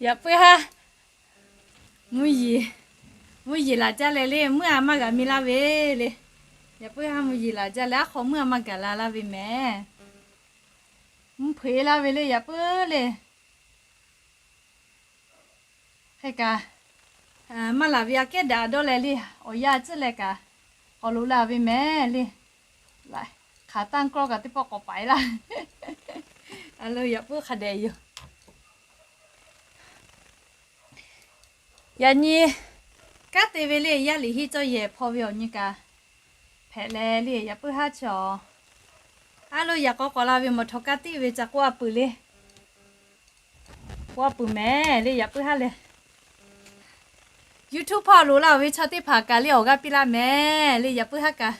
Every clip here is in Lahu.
Yaꞈ puiˉ haˉ mvuhˇ yeˬ, mvuhˇ yeˬ laˬ jaˇ leh le, mvuhˇ a maˇ g'a mi laˇ ve le. Yaꞈ puiˉ haˉ mvuhˇ yeˬ laˬ jaˇ leh, aˉ hk'aw mvuhˇ a maˇ gaˬ la laˇ ve mehˍ. Mvuhˇ hpeuꞈ e laˇ ve le, yaꞈ puiˉ le. Hk'e kaꞈ, maˇ laˬ ve aꞈ kehˉ daꞈ dawˇ leh le, awˬ yanˇ tcuhˉ leh kaꞈ k'awꞈ loꞈ la ve mehˍ le. Hk'aˬ tanˇ kawˇ kaꞈ teˇ pawˆ k'awꞈ paiˍ laˇ. A lo yaꞈ puiˉ hk'a dehꞈ yoˬ. Yaꞈ nyi kanˉ te ve le, yaˇ liꞈ hiˆ cawˇ yehˬ hpaw ve awˬ nyi kaꞈ hpehꞈ leh le, yaꞈ puiˉ haˉ chaw. A lo yaꞈ k'aw k'awꞈ la ve mawˬ htawnˍ kaˇ tiˆ ve ca k'oˆ a peuˬ le. K'oˆ a peuˬ mehˍ le, yaꞈ puiˉ haˉ leh YouTube hpawˇ loꞈ la oˬ ve chaw teˇ hpaˍ kaꞈ le awˬ g'aˇ piˇ laˇ mehˍ le, yaꞈ puiˉ haˉ kaꞈ.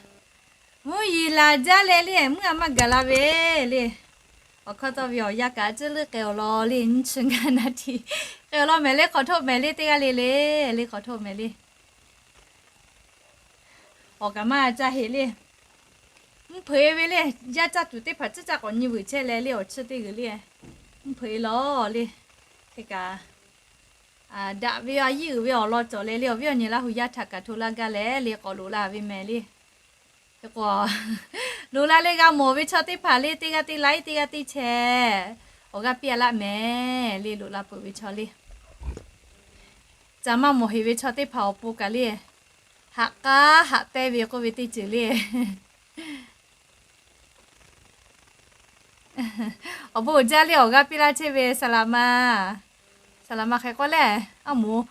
Mvuhˇ yeˬ laˬ jaˇ leh le, mvuhˇ a maˇ gaˬ la ve le. Awˬ hkawˇ tawˇ ve awˬ yanˇ kaꞈ a ciˉ leuˆ k'ai awˬ lawn le, nyiˇ chi ngaˇ naˍ tiˍ k'ai awˬ lawn mehˍ le, k'awꞈ htoˆ mehˍ le, teˇ g'aˇ le le, le k'awꞈ htoˆ mehˍ le. Awˬ kaꞈ maˇ caˇ heꞈ le. Mvuhˇ hpeuꞈ e ve le, yaˇ caˇ tuˬ teˇ hpaˍ ciˉ caˇ k'awꞈ nyi vuiˬ chehˇ leh le, awˬ chiˇ teˇ g'uiˬ le. Mvuhˇ hpeuꞈ e lawˬ le. Hk'e kaꞈ, daꞈ ve a yiˇ uiˍ ve awˬ lawn cawˬ leh le, awˬ viˉ awˬ nyi Laˇ hu yaˇ htaꞈ kaꞈ hto laˇ gaˇ leh le, k'awꞈ loꞈ la ve mehˍ le. Hk'e k'o, loꞈ la leh g'a mawˬ ve chaw teˇ hpaˍ le, teˇ g'aˇ teˇ like, teˇ g'aˇ teˇ share, awˬ g'aˇ piˇ a laˇ mehˍ le, loꞈ la peuˬ ve chaw le. Ca maˇ mawˬ heꞈ ve chaw teˇ hpaˍ awˬ pon kaꞈ le, haꞈ k'aˉ haꞈ pehnˇ ve k'oˆ ve teˇ ceuˬ le. Awˬ bon uiˍ jaˇ le, awˬ g'aˇ piˇ laˇ chehˇ ve saˍ laꞈ ma. Saˍ laꞈ ma hk'e k'oˆ leh, aˉ moˍ,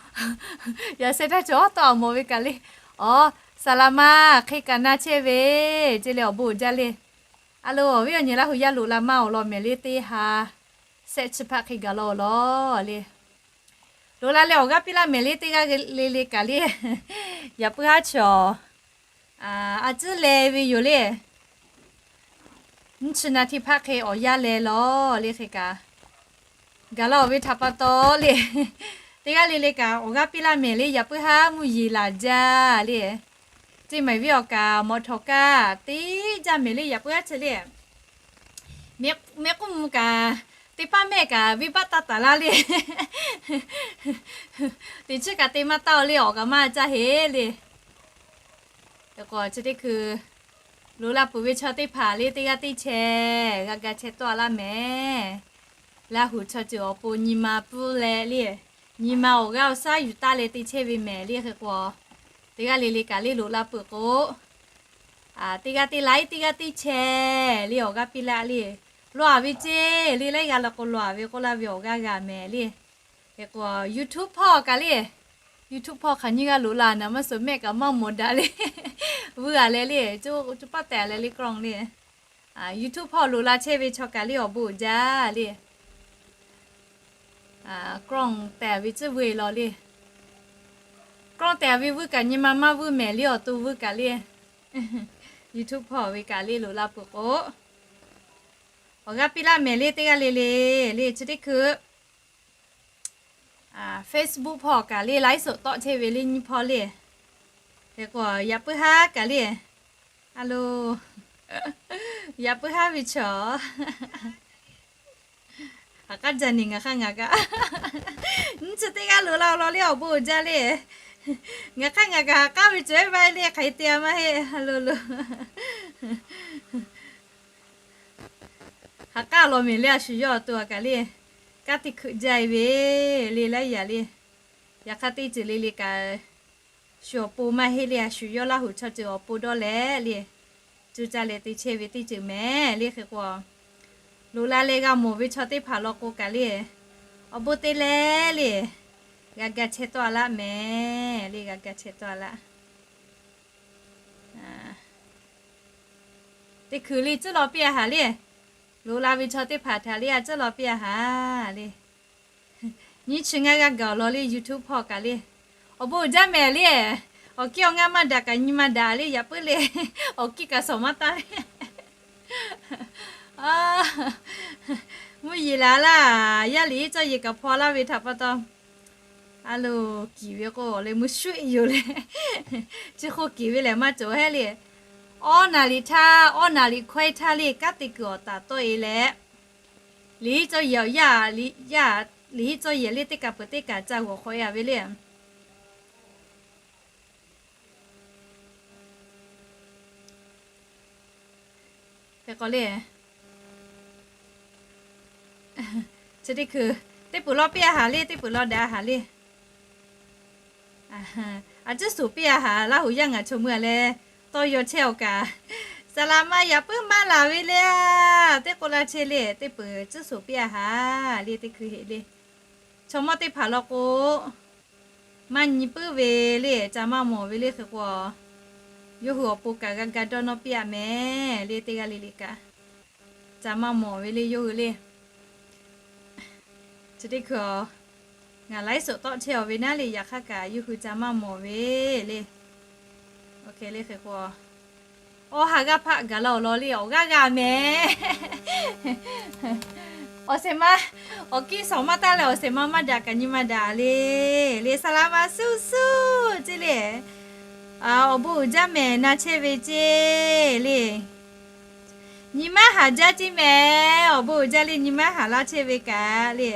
yaꞈ sheh htaˇ cawˬ tawˆ a mawˬ ve kaꞈ le. Aˬ, saˍ laꞈ ma hk'e kaꞈ na chehˇ ve ce le, awˬ bon uiˍ jaˇ le. A lo, awˬ viˉ awˬ nyi Laˇ hu yaˇ loꞈ la maˇ awˬ lawn mehˍ le, teˇ ha shehˆ chi hpaˆ hk'e gaˬ la awˬ lawn le. Loꞈ la leh awˬ g'aˇ piˇ laˇ mehˍ le, teˇ g'aˇ le le kaꞈ le. Yaꞈ puiˉ haˉ chaw, a ciˉ leh ve yoˬ le. Nyiˇ chi naˍ tiˍ hpaˆ hk'e awˬ yanˇ leh lawˬ le hk'e kaꞈ, gaˬ la awˬ ve htaꞈ pa taw le, teˇ g'aˇ le le kaꞈ awˬ g'aˇ piˇ laˇ mehˍ le, yaꞈ puiˉ haˉ mvuhˇ yeˬ laˬ jaˇ le. Ceˇ mehˍ viˉ awˬ kaꞈ mawˬ htawnˍ kaˇ teˇ jaˇ mehˍ le, yaꞈ puiˉ haˉ chi le. Mehˆ k'uˉ mvuh kaꞈ, teˇ paˉ mehˆ kaꞈ venˇ baˆ taˇ taˍ laˇ le. Teꞈ chiˉ kaꞈ te maˇ taˇ le, awˬ kaꞈ maˇ caˇ heꞈ le. Hk'e k'o chi teˇ hkui loꞈ la peuˬ ve chaw teˇ hpaˍ le, teˇ g'aˇ teˇ chehˇ g'a ga chehˇ tawˆ a laˇ mehˍ. Laˇ hu chaw ceuˬ awˬ pon nyi ma pfuhˇ leh le, nyi ma awˬ g'aˇ awˬ shaˉ yuˬ taˇ leh te chehˇ ve mehˍ le. Hk'e k'o, teˇ g'aˇ le le kaꞈ le loꞈ la peuˬ k'o, teˇ g'aˇ teˇ like, teˇ g'aˇ teˇ share le awˬ g'aˇ piˇ laˇ le. Lawˬ a ve ceˇ le, laiˉ g'aˇ la k'o lawˬ a ve k'oˆ laˇ ve awˬ g'aˇ g'a mehˍ le. Hk'e k'o, YouTube hpawˇ kaꞈ le, YouTube hpawˇ hk'aˬ nyiˇ g'aˇ loꞈ la naˍ maˇ suhˍ mehˆ kaꞈ maˇ mawˬ daꞈ le. Vuiˇ a leh le, co paˉ tehˬ a leh le กล้อง le. YouTube hpawˇ loꞈ la chehˇ ve chaw kaꞈ le awˬ bon uiˍ jaˇ le. กล้อง tehˬ ve tcuhˉ vuiˇ law le. กล้อง tehˬ ve vuiˇ kaꞈ nyi ma maˇ vuiˇ mehˍ le, awˬ to vuiˇ kaꞈ le. YouTube hpawˇ ve kaꞈ le loꞈ la peuˬ k'o, awˬ g'aˇ piˇ laˇ mehˍ le, teˇ g'aˇ le le le chi teˇ hkui Facebook hpawˇ kaꞈ le ไลฟ์สด tawˆ chehˇ ve le nyiˇ hpawˇ le. Hk'e k'o yaꞈ puiˉ haˉ kaꞈ le. A lo, yaꞈ puiˉ haˉ ve chaw, haꞈ k'aˉ jaˇ ni ngaˬ hk'aˇ ngaˬ kaꞈ. Nyiˇ chi teˇ g'aˇ loꞈ la awˬ lawn le awˬ bon uiˍ jaˇ le. Ngaˬ hk'aˇ ngaˬ kaꞈ haꞈ k'aˉ ve cawˬ ehˉ vaˇ le hk'aˬ hk'e te a maˇ heˆ. A lo lo, haꞈ k'aˉ law mehˍ le, a shu yawˇ awˬ to a kaꞈ le, kanˉ te hkui jaˇ e ve le laiˉ yaꞈ le. Yaꞈ hk'aˇ teˇ ceuˬ le le kaꞈ, shu awˬ pon maˇ heˆ le, a shu yawˇ Laˇ hu chaw ceuˬ awˬ pon dawˇ leh le, cuˇ caˇ leh te chehˇ ve teˇ ceuˬ mehˍ le. Hk'e k'o, loꞈ la leh g'a mawˬ ve chaw teˇ hpaˍ law k'o kaꞈ le, awˬ bon te leh le, g'a ga chehˇ tawˆ a laˇ mehˍ le, g'a ga chehˇ tawˆ a laˇ. Teˇ hkui le tcuhˉ law piˇ a haˍ le. Loꞈ la ve chaw teˇ hpaˍ htaꞈ le a tcuhˉ law piˇ a haˍ le. Nyiˇ chi ngaˇ g'aˇ gaˬ awˬ lawn le YouTube hpawˇ kaꞈ le, awˬ bon uiˍ jaˇ mehˍ le. Awˬ kiˇ awˬ ngaˇ maˇ daꞈ kaꞈ nyi ma daꞈ le, yaꞈ puiˉ le. Awˬ kiˇ kaꞈ shawˍ maˇ taˇ le. Mvuhˇ yeˬ laˬ laˇ, yaˇ liꞈ iˉ cawˇ yeˬ kaꞈ hpaw laˇ ve htaꞈ pa taw, a lo, kiˍ ve k'o leh mvuhˇ shuˆ e yoˬ le. Chi hk'oˆ kiˍ ve lehˬ maˇ cawˬ hehˉ le. Awˉ naˍ riˍ htaˇ, awˉ naˍ riˍ hkawehˇ htaˇ le kanˉ te kuiˬ awˬ taˍ tawˆ e leh, liꞈ iˉ cawˇ yeˬ awˬ yaˇ liꞈ yaˇ liꞈ hiˆ cawˇ yehˬ le teˇ kaꞈ peuˬ teˇ kaꞈ ca g'awˬ hk'awꞈ e a ve le. Hk'e k'o le, chi teˇ hkui teˇ peuˬ lawˇ piˇ a haˍ le, teˇ peuˬ lawˇ daꞈ a haˍ le. A cuˉ suˍ piˇ a haˍ, Laˇ huˍ yaˇ ngaˬ chaw mui a leh tawˇ yaw chehˇ awˬ kaꞈ, saˍ laˍ ma yaꞈ puiˉ maˇ laˬ ve le. Teˇ k'oˆ laˇ chehˇ le, teˇ peuˬ cuˉ suˍ piˇ a haˍ le, teˇ hkui heꞈ le. Chaw mawˇ teˇ hpaˍ law k'o, maˇ nyi puiˉ ve le, ca maˇ mawˬ ve le hk'e k'o, yawˇ hui awˬ pon kaꞈ g'a ga dawˇ nawˇ piˇ a mehˍ le, teˇ g'aˇ le le kaꞈ ca maˇ mawˬ ve le yawˇ hui le. Chi teˇ hkui a, ngaˬ laiˉ suhˍ tawˆ chehˇ a ve naˉ le, yaꞈ hk'aˇ kaꞈ yawˇ hui ca maˇ mawˬ ve le. Oˇ hk'e le hk'e k'o, awˬ ha g'aˇ hpaˆ gaˬ la awˬ lawn le awˬ g'aˇ g'a mehˍ. Awˬ shehˍ ma, awˬ kiˇ shawˍ maˇ taˇ leh awˬ shehˍ ma maˇ daꞈ kaꞈ nyi ma daꞈ le. Le saˍ laˍ ma suˆ suˆ ceˇ le. Awˬ bon uiˍ jaˇ mehˍ na chehˇ ve ceˇ le. Nyi maˇ haˍ jaˇ ceˇ mehˍ, awˬ bon uiˍ jaˇ le nyi maˇ haˍ laˇ chehˇ ve kaꞈ le.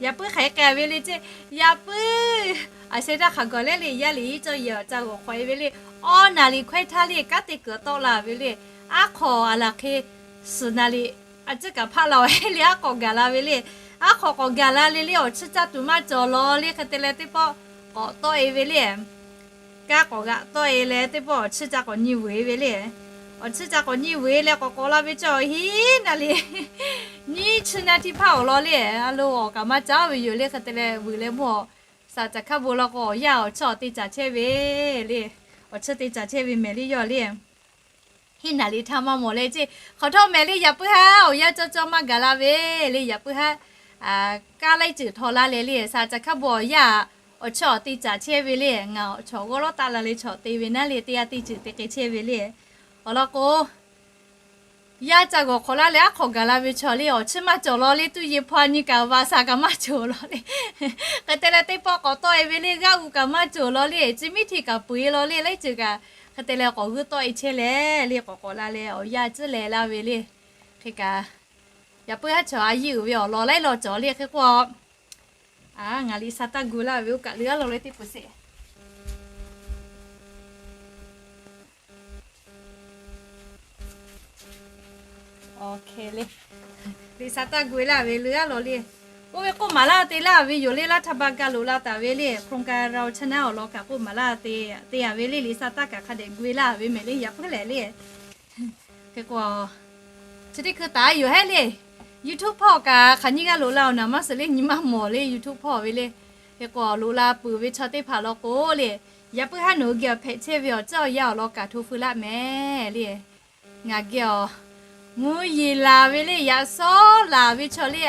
Yaꞈ puiˉ hk'aˬ hk'e k'ai ve le ceˇ, yaꞈ puiˉ. A sheh htaˇ hk'aˬ gawˬ lehˉ le, yaˇ liꞈ hiˆ cawˇ yehˬ awˬ ca g'awˬ hk'awꞈ e ve le, awˇ naˍ liꞈ hkawehˇ htaˇ le kanˉ te kuiˬ tawˆ la ve le, aˉ hk'aw a laˬ hk'e suhˍ naˍ liꞈ a ciˉ kaꞈ hpaˆ la awˬ heˆ le aˉ hk'aw gaˬ la ve le, aˉ hk'aw k'awꞈ gaˬ la le le awˬ chiˇ caˇ tuˬ maˇ cawˬ law le hk'e te leh teˇ pawˆ k'awꞈ tawˆ e ve le. Kanˉ k'awꞈ g'aꞈ tawˆ e leh teˇ pawˆ awˬ chiˇ ca k'awꞈ nyi vuiˬ e ve le. Awˬ chiˇ ca k'awꞈ nyi vuiˬ e leh k'awꞈ k'awꞈ la ve cawˇ hiˉ naˍ liꞈ nyiˇ chi naˍ tiˇ hpaˇ awˬ lawn le, a lo awˬ kaꞈ maˇ caˉ ve yoˬ le hk'e te leh vuiˬ leh mawˇ shaˍ caꞈ hkaˇ bon law k'o awˬ yanˇ awˬ chiˇ awˬ te caˍ chehˇ ve le. Awˬ chiˇ te caˍ chehˇ ve mehˍ le yawˇ le. Hiˉ naˍ liꞈ htaˇ maˇ mawˬ leh ceˇ, hk'aˬ htawˇ mehˍ le yaꞈ puiˉ haˉ awˬ yanˇ cawˇ cawˇ maˇ gaˬ la ve le yaꞈ puiˉ haˉ kanˉ laiˉ ceuˬ htaw laˇ leh le shaˍ caꞈ hkaˇ bon awˬ yanˇ awˬ chiˇ awˬ te caˍ chehˇ ve le. Ngaˬ chaw g'awˇ lawˉ taˆ la leh chaw te ve naˉ le teˇ g'aˇ teˇ ceuˬ te k'ai chehˇ ve le. Awˬ lawn k'o, yaˇ ca g'awˬ hk'awꞈ laˇ leh aˉ hk'aw gaˬ la ve chaw le awˬ chiˇ maˇ cawˬ law le, tuˇ yeˬ hpaw a nyi kaꞈ va sa kaꞈ maˇ cawˬ law le. Hk'e te leh teˇ pawˆ k'awꞈ tawˆ e ve le, g'aˇ u kaꞈ maˇ cawˬ law le, chi miˉ htiˇ kaꞈ peu eˬ law le, laiˉ ceuˬ kaꞈ hk'e te leh k'awꞈ g'uiˇ tawˆ e chehˇ leh le k'awꞈ k'awꞈ la leh awˬ yanˇ ciˉ leh laˇ ve le. Hk'e kaꞈ, yaꞈ puiˉ haˉ chaw a yiˇ uiˍ ve awˬ lawn laiˉ law cawˬ le hk'e k'o, ngaˬ liꞈ sa taˇ gu laˇ ve oˇ kaꞈ leuˉ a law le teˇ peuˬ sheˍ. Oˇ hk'e le, liꞈ sa taˇ gu e laˇ ve leuˉ a law le. Oˇ ve k'oˆ maˍ laˇ te laˇ ve yoˬ le, laˇ htaˇ ba ga loꞈ la taˍ ve le, โครงการเราชนะ awˬ lawn kaꞈ k'oˆ maˍ laˇ te, te a ve le, liꞈ sa taˇ kaꞈ hk'a dehꞈ gu e laˇ ve mehˍ le yaꞈ puiˉ lehˬ le. Hk'e k'o, chi teˇ hkui taˍ yoˬ hehˉ le. YouTube hpawˇ kaꞈ hk'aˬ nyiˇ g'aˇ loꞈ la awˬ naˍ maˇ suhˍ le nyi maˇ mawˬ le YouTube hpawˇ ve le. Hk'e k'o loꞈ la peuˬ ve chaw teˇ hpaˍ law k'o le, yaꞈ puiˉ haˉ nawˬ hui geh awˬ hpehꞈ chehˇ ve awˬ ceuˬ awˬ yanˇ awˬ lawn kaꞈ hto feu laˇ mehˍ le. Ngaˬ geh awˬ mvuhˇ yeˬ laˬ ve le, yaꞈ sawˉ laˬ ve chaw le,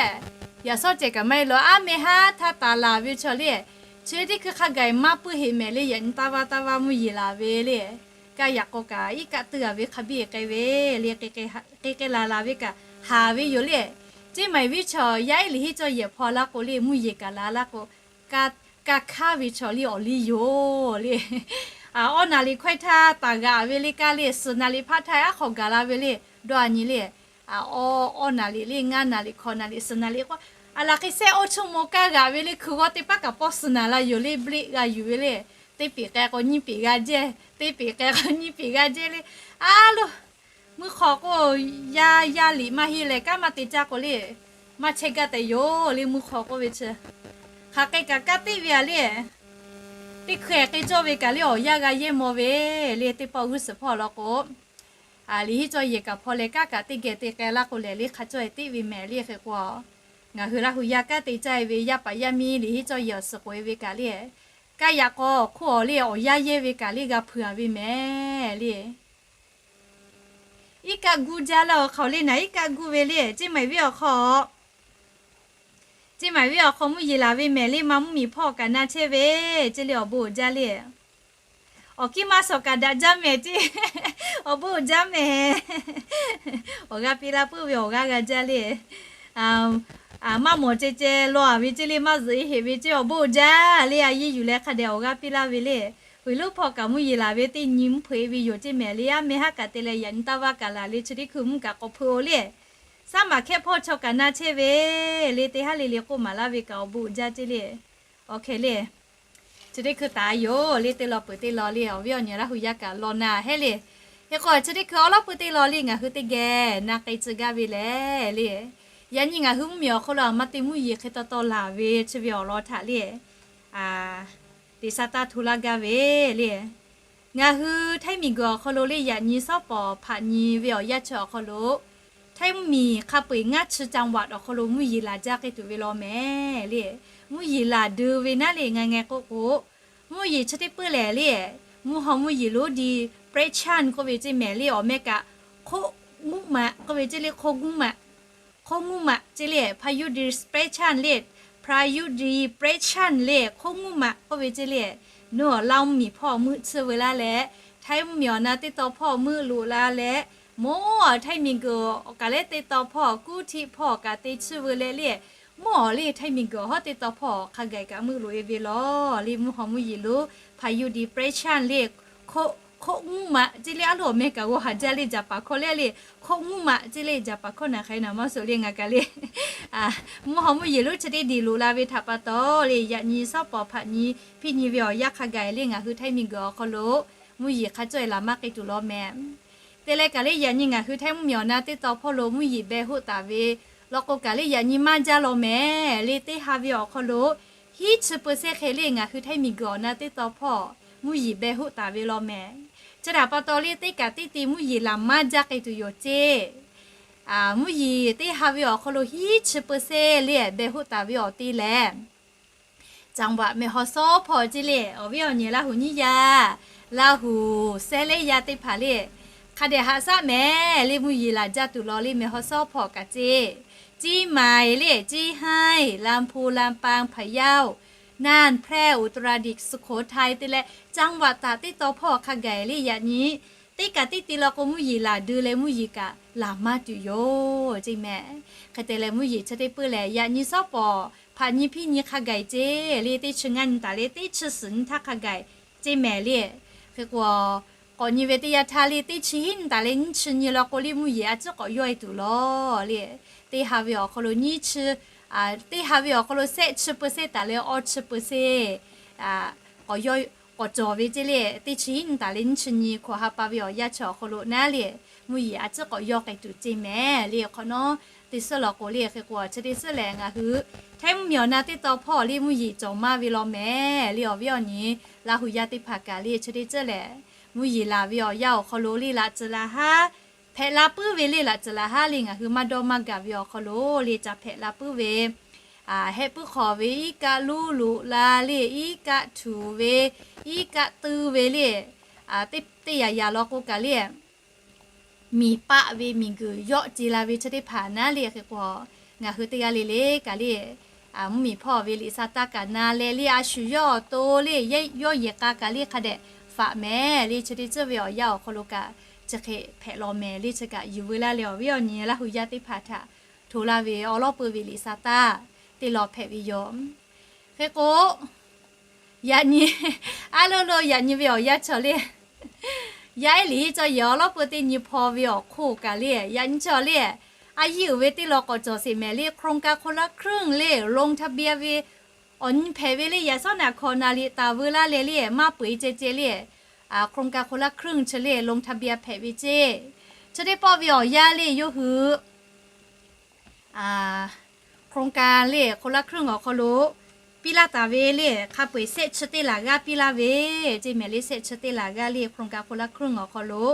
yaꞈ sawˉ ceh kaꞈ maˇ heˆ law, aˉ meh haˉ htaˇ taˍ laˬ ve chaw le. Chi teˇ hkui hk'a gaˬ maˇ puiˉ heˆ mehˍ le, yaꞈ nyi taˇ vaˇ taˇ vaˇ mvuhˇ yeˬ laˬ ve le. Kaˇ yaꞈ k'aw kaꞈ iˉ kaˆ tuˇ a ve hk'a biˇ k'ai ve le, k'e k'e laˬ laˬ ve kaꞈ haˍ ve yoˬ le. Ceˇ maˬ viˉ chaw yaˇ ehˉ liꞈ hiˉ cawˇ yehˬ hpaw laˇ k'o le, mvuhˇ yeˬ kaꞈ laˬ laˇ k'o, kaˇ hk'aˇ ve chaw le awˬ liˇ yoˬ le. Awˇ naˍ liꞈ hkawehˇ htaˇ taˍ g'aꞈ ve le kaˇ le, suhˍ naˍ liꞈ hpaˇ htaˇ aˉ hk'aw gaˬ la ve le, dawˇ a nyi le. Awˇ, awˇ naˍ liꞈ le, ngaˇ naˍ liꞈ, hkawꞈ naˍ liꞈ, suhˍ naˍ liꞈ k'o, a laˬ hk'e shehˆ awˇ chuˇ maw kaˇ g'aꞈ ve le, hkui g'aw teˇ paˉ kaꞈ pawˆ suhˍ naˍ la yoˬ le, break g'a yuˬ ve le. Teˇ peꞈ k'ai k'o nyiˇ peꞈ g'a jehˇ, teˇ peꞈ k'ai k'o nyiˇ peꞈ g'a jehˇ le. A loˬ, mvuhˇ hk'aw k'o, yaˇ yaˇ liꞈ maˇ heˆ leh kanˉ maˇ te caˇ k'o le, maˇ chehˇ gaˇ tehꞈ yoˬ le mvuhˇ hk'aw k'oˆ ve chi. Hk'aˬ hk'e kaꞈ kanˉ teˇ ve a le, teˇ hkui k'ai cawˇ ve kaꞈ le awˬ yanˇ g'a yehˇ maw ve le, teˇ pawˆ g'uˇ suhˍ hpawˇ law k'o, liꞈ hiˉ cawˇ yehˬ kaꞈ hpaw leh kanˉ kaꞈ teˇ geh te k'ai laˇ k'o lehˬ le hk'a cawˇ e teˇ ve mehˍ le hk'e k'o, ngaˬ hui Laˇ huˍ yaˇ kanˉ te caˇ e ve yaˇ paˍ yaˇ miˇ liꞈ hiˉ cawˇ yehˬ awˬ suhˍ k'oꞈ e ve kaꞈ le, kaˇ yaꞈ k'aw awˬ hk'oˆ awˬ le awˬ yanˇ yehˇ ve kaꞈ le g'a hpeuꞈ a ve mehˍ le. Iˉ kaˆ guˇ jaˇ laˇ awˬ hk'aw le naˍ, iˉ kaˆ guˇ ve le, ceˇ maˬ viˉ awˬ hk'aw, ceˇ maˬ viˉ awˬ hk'aw mvuhˇ yeˬ laˬ ve mehˍ le, maˇ mvuhˇ miˬ hpawˇ kaꞈ na chehˇ ve, ceˇ le awˬ bon uiˍ jaˇ le. Awˬ kiˇ maˇ shawˍ kaꞈ daꞈ jaˇ mehˍ ceˇ, awˬ bon uiˍ jaˇ mehˍ. Awˬ g'aˇ piˇ laˇ puiˉ ve awˬ g'aˇ g'a jaˇ le. Maˇ mawˬ ceh ceh law a ve ceˇ le, maˇ zuhꞈ e heꞈ ve ceˇ, awˬ bon uiˍ jaˇ le, a yeˇ yuˬ leh hk'a dehꞈ awˬ g'aˇ piˇ laˇ ve le. Huiˬ lonˉ hpawˇ kaꞈ mvuhˇ yeˬ laˬ ve teˇ nyi mvuhˇ hpeuꞈ e ve yoˬ ceˇ mehˍ le, aˉ meh haˉ kaꞈ te leh yaꞈ nyi taˇ vaˇ kaꞈ laˬ le, chi teˇ hkui mvuhˇ kaꞈ k'awꞈ hpeuꞈ o le. Saˉ maˬ hkehˇ hpawˇ chaw kaꞈ na chehˇ ve le, teˇ haˉ le le k'oˆ maˍ laˇ ve kaꞈ awˬ bon uiˍ jaˇ ceˇ le. Awˬ hkeh le, chi teˇ hkui taˍ yoˬ le, teˇ law peuˬ teˇ law le, awˬ viˉ awˬ nyi Laˇ hui yaˇ kaꞈ law na hehˉ le. Hk'e k'o chi teˇ hkui awˬ lawˉ peuˬ teˇ law le ngaˬ hui teˇ geh na k'ai tcuh gaˇ ve lehˬ le, yaꞈ nyi ngaˬ hui mvuhˇmiˬ awˬ hk'aw lo a ma te mvuhˇ yeˬ hk'e taw taw laˬ ve chi ve awˬ lawn htaꞈ le, teꞈ sha taˇ hto laˇ gaˇ ve le. Ngaˬ hui Htaiˇ miˬguiˬ awˬ hk'aw lo le yaꞈ nyi shawˉ pawˍ hpaꞈ nyi ve awˬ yanˇ chi awˬ hk'aw lo, Htaiˇ mvuhˇmiˬ hk'a peu-eˬ ngaˇ chi จังหวัด awˬ hk'aw lo mvuhˇ yeˬ laˬ jaˇ k'ai tuˬ ve law mehˍ le. Mvuhˇ yeˬ laˬ deu ve naˉ le ngaˬ ngeh k'oˆ k'o, mvuhˇ yeˬ chi teˇ peuˬ lehˬ le, mvuhˇ haw mvuhˇ yeˬ lonˉ ดินแปรสชัน k'oˆ ve ceˇ mehˍ le, awˬ meh kaꞈ โคกงุมะ k'oˆ ve ceˇ le, โคกงุมะ โคกงุมะ ceˇ le, พายุดินแปรสชัน le, พายุดินแปรสชัน le, โคกงุมะ k'oˆ ve ceˇ le. Nawˬ Laˇ mvuhˇmiˬ hpawˇ meuˆ tsuhˇ veu laˇ leh, Htaiˇ mvuhˇmiˬ awˬ na teˇ taw hpawˇ meuˆ loꞈ la leh, mawˇ Htaiˇ miˬguiˬ awˬ kaˬ leh teˇ taw hpawˇ kuˉ htiˆ hpawˇ kaꞈ te tsuhˇ veu leh le, mawˇ le Htaiˇ miˬguiˬ hawˉ teˇ taw hpawˇ hk'a gaˬ kaꞈ meuˆ loꞈ e ve law le, mvuhˇ haw mvuhˇ yeˬ lonˉ พายุดินแปรสชัน le, โคกงุมะ ceˇ le, a loˬ awˬ meh kaꞈ g'aw haˍ jaˇ le, Jaˍpaˍ hkawˇ leh le, โคกงุมะ ceˇ le, Jaˍpaˍ hkawˇ naˬ hk'aˬ hk'e naˬ maˇ suhˍ le ngaˬ kaꞈ le. Mvuhˇ haw mvuhˇ yeˬ lonˉ chi teˇ diˬ loꞈ la ve htaꞈ pa taw le, yaꞈ nyi shawˉ pawˍ hpaꞈ nyi hpiˇ nyi ve awˬ yanˇ hk'a gaˬ le ngaˬ hui Htaiˇ miˬguiˬ awˬ hk'aw lo mvuhˇ yeˬ hk'a cawˇ e laˬ maˇ k'ai tuˬ law mehˍ. Te leh kaꞈ le yaꞈ nyi ngaˬ hui Htaiˇ mvuhˇmiˬ awˬ na teˇ taw hpawˇ lo mvuhˇ yeˬ beh hoˆ taˍ ve law k'o kaꞈ le yaꞈ nyi maˇ jaˇ law mehˍ le, teˇ ha ve awˬ hk'aw lo hiˉ chi เปอร์เซ็นต์ hk'e le ngaˬ hui Htaiˇ miˬguiˬ awˬ na teˇ taw hpawˇ mvuhˇ yeˬ beh hoˆ taˍ ve law mehˍ. Chi htaꞈ pa taw le teˇ kaꞈ teˇ te mvuhˇ yeˬ laˬ maˇ jaˇ k'ai tuˬ yoˬ ceˇ. Mvuhˇ yeˬ teˇ ha ve awˬ hk'aw lo hiˉ chi เปอร์เซ็นต์ le beh hoˆ taˍ ve awˬ te lehˬ, จังหวัดแม่ฮ่องสอน hpawˇ ceˇ le, awˬ viˉ awˬ nyi Laˇ huˍ nyiˇ yaˇ, Laˇ huˍ sehˉ lehˉ yaˇ teˇ hpaˍ le, hk'a dehꞈ haꞈ shaˉ mehˍ le, mvuhˇ yeˬ laˬ jaˇ tuˬ law le, แม่ฮ่องสอน hpawˇ kaꞈ ceˇ, เชียงใหม่ le, เชียงราย, ลำพูน ลำปาง พะเยา น่าน แพร่ อุตรดิตถ์ สุโขทัย te leh จังหวัด taꞈ teˇ taw hpawˇ hk'a gaˬ le yaꞈ nyi teˇ kaꞈ teˇ te law k'o mvuhˇ yeˬ laˬ deu leh mvuhˇ yeˬ kaꞈ laˬ maˇ tuˬ yoˬ ceˇ mehˍ. Hk'e te leh mvuhˇ yeˬ chi teˇ peuˬ lehˬ yaꞈ nyi shawˉ pawˍ hpaꞈ nyi hpiˇ nyi hk'a gaˬ ceˇ le, teˇ chi ngaˇ nyi taˍ le teˇ chi suhˍ nyi htaˇ hk'a gaˬ ceˇ mehˍ le. Hk'e k'o, k'awꞈ nyi ve teˇ yanˇ htaˇ le teˇ chi hiˉ nyi taˍ le nyiˇ chi nyi law k'o le mvuhˇ yeˬ a ciˉ k'awꞈ yawˇ e tuˬ law le. Teˇ ha ve awˬ hk'aw lo nyiˇ chi, teˇ ha ve awˬ hk'aw lo sehˆ chi เปอร์เซ็นต์ taˍ le awˇ chi เปอร์เซ็นต์ k'awꞈ yawˇ k'awꞈ cawˬ ve ceˇ le, teˇ chi hiˉ nyi taˍ le nyiˇ chi nyi hkawꞈ ha pa ve awˬ yanˇ chi awˬ hk'aw lo naˉ le, mvuhˇ yeˬ a ciˉ k'awꞈ yawˇ k'ai tuˬ ceˇ mehˍ le. Hk'awꞈ nawˉ teˇ suhˉ law k'o le hk'e k'o chi teˇ suhˉ lehˬ ngaˬ hui Htaiˇ mvuhˇmiˬ awˬ na teˇ taw hpawˇ le mvuhˇ yeˬ cawˬ maˇ ve law mehˍ le, awˬ viˉ awˬ nyi Laˇ huˍ yaˇ teˇ hpaˍ kaꞈ le chi teˇ suhˉ lehˬ, mvuhˇ yeˬ laˬ ve awˬ yanˇ awˬ hk'aw lo le laꞈ tcuhˍ laˬ haˉ, hpehꞈ la puiˉ ve le laꞈ tcuhˍ laˬ haˉ le ngaˬ hui maˇ dawˇ maˇ gaˬ ve awˬ hk'aw lo le ca hpehꞈ la puiˉ ve, heh puiˉ hk'awꞈ ve iˉ kaˆ luˇ loꞈ la le, iˉ kaˆ htuꞈ ve, iˉ kaˆ tu ve le, teˇ yaꞈ yaꞈ law k'o kaꞈ le miˬ paˆ ve miˬguiˬ yawˆ ce la ve chi teˇ hpaˍ naˉ le hk'e k'o, ngaˬ hui teˇ g'aˇ le le kaꞈ le mvuhˇmiˬ hpawˇ ve liꞈ sha taˇ kaꞈ na leh le a shu yawˇ awˬ to le yawˇ yehˬ k'a kaꞈ le hk'a dehꞈ faꞈ mehˍ le chi teˇ suhˉ ve awˬ yanˇ awˬ hk'aw lo kaꞈ chi hk'e hpehꞈ law mehˍ le chi kaꞈ yuˬ veu laˇ leh awˬ viˉ awˬ nyi Laˇ huˍ yaˇ teˇ hpaˍ htaꞈ hto laˇ ve awˬ lawˉ peuˬ ve liꞈ sha taˇ teˇ law hpehꞈ ve yoˬ. Hk'e k'o, yaꞈ nyi, aˉ lo lo yaꞈ nyi ve awˬ yanˇ chaw le, yaˇ ehˉ liꞈ cawˬ yehˬ awˬ lawˉ peuˬ teˇ nyi hpaw ve awˬ hk'oˆ kaꞈ le yaꞈ nyi chaw le, a yiˇ uiˍ ve teˇ law k'awꞈ cawˬ sheˍ mehˍ le โครงการคนละครึ่ง le ลงทะเบียน ve awˬ nyi hpehꞈ ve le yaꞈ shawˉ naꞈ hkawꞈ naˍ liꞈ taˍ veu laˇ leh le maˇ peu eˬ ceh ceh le, โครงการคนละครึ่ง chi le ลงทะเบียน hpehꞈ ve ceˇ. Chi teˇ pawˆ ve awˬ yanˇ le yawˇ hui โครงการ le คนละครึ่ง awˬ hk'aw lo piˇ laˇ taˍ ve le hk'a peu eˬ sehˆ chi teˇ laˬ g'aˇ piˇ laˇ ve ceˇ mehˍ le, sehˆ chi teˇ laˬ g'aˇ le โครงการคนละครึ่ง awˬ hk'aw lo.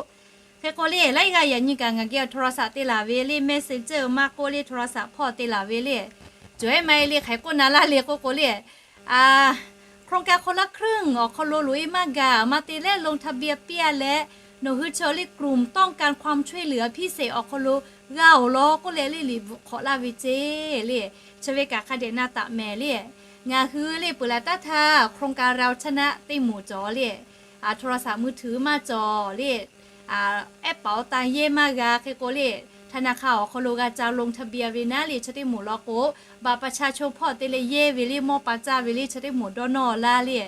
Hk'e k'o le laiˉ g'aˇ yaꞈ nyi kaꞈ ngaˬ geh โทรศัพท์ te laˬ ve le, messenger maˇ k'oˆ le โทรศัพท์ hpawˇ te laˬ ve le, cawˬ ehˉ maˇ e le hk'aiˍ k'oˆ na laˇ le k'oˆ k'o le, โครงการ คนละครึ่ง awˬ hk'aw lo loꞈ e maˇ gaˬ maˇ te leh ลงทะเบียน piˇ a leh, nawˬ hui chaw le กลุ่มต้องการความช่วยเหลือพิเศษ awˬ hk'aw lo g'a awˬ lawn k'oˆ leh le liꞈ bvuhꞈ hk'awꞈ laˇ ve ceˇ le. Chi ve kaꞈ hk'a dehꞈ na taˍ mehˍ le. Ngaˬ hui le peuˬ laˬ taˉ htaˇ โครงการ เราชนะ teˇ moˍ cawˬ le, โทรศัพท์มือถือ maˇ cawˬ le, แอปเป๋าตัง yehˇ maˇ g'a hk'e k'o le, ธนาคาร awˬ hk'aw lo g'a ca ลงทะเบียน ve naˉ le chi teˇ moˍ law k'o, บัตรประชาชน hpawˇ te leh yehˇ ve le mawˇ pa caˇ ve le chi teˇ moˍ dawˇ nawˇ laˇ le.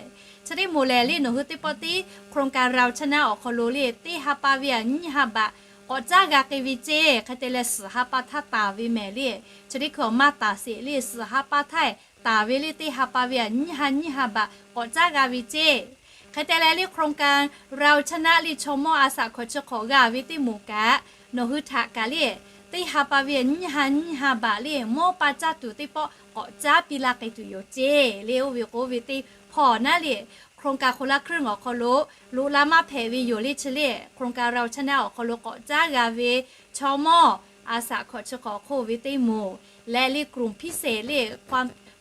Chi teˇ moˍ lehˬ le nawˬ hui teˇ pawˆ tiˉ โครงการ เราชนะ awˬ hk'aw lo le teˇ ha pa ve a nyiˇ ha baꞈ k'awꞈ caˉ g'a k'ai ve ceˇ. Hk'e te leh suhˍ ha pa htaˇ taˍ ve mehˍ le. Chi teˇ hkui awˬ maˇ taˍ sheˍ le, suhˍ ha pa htaˇ taˍ ve le, teˇ ha pa ve a nyiˇ ha nyiˇ ha baꞈ k'awꞈ caˉ g'a ve ceˇ. Hk'e te leh le โครงการเราชนะ le chaw mawˇ a shaꞈ hkawꞈ chi hk'awꞈ g'a ve teˇ moˍ kaꞈ, nawˬ hui htaꞈ kaꞈ le, teˇ ha pa ve a nyiˇ ha nyiˇ ha baꞈ le mawˇ pa caˇ tuˬ teˇ pawˆ k'awꞈ caˉ piˇ laˇ k'ai tuˬ yoˬ ceˇ le. Oˇ ve k'o oˇ ve teˇ hpawˇ naˉ le, โครงการคนละครึ่ง awˬ hk'aw lo loꞈ la maˇ hpehꞈ ve yoˬ le chi le, โครงการเราชนะ awˬ hk'aw lo k'awꞈ caˉ g'a ve chaw mawˇ a shaꞈ hkawꞈ chi hk'awꞈ hk'oˆ ve teˇ moˍ leh le, กลุ่มพิเศษ le,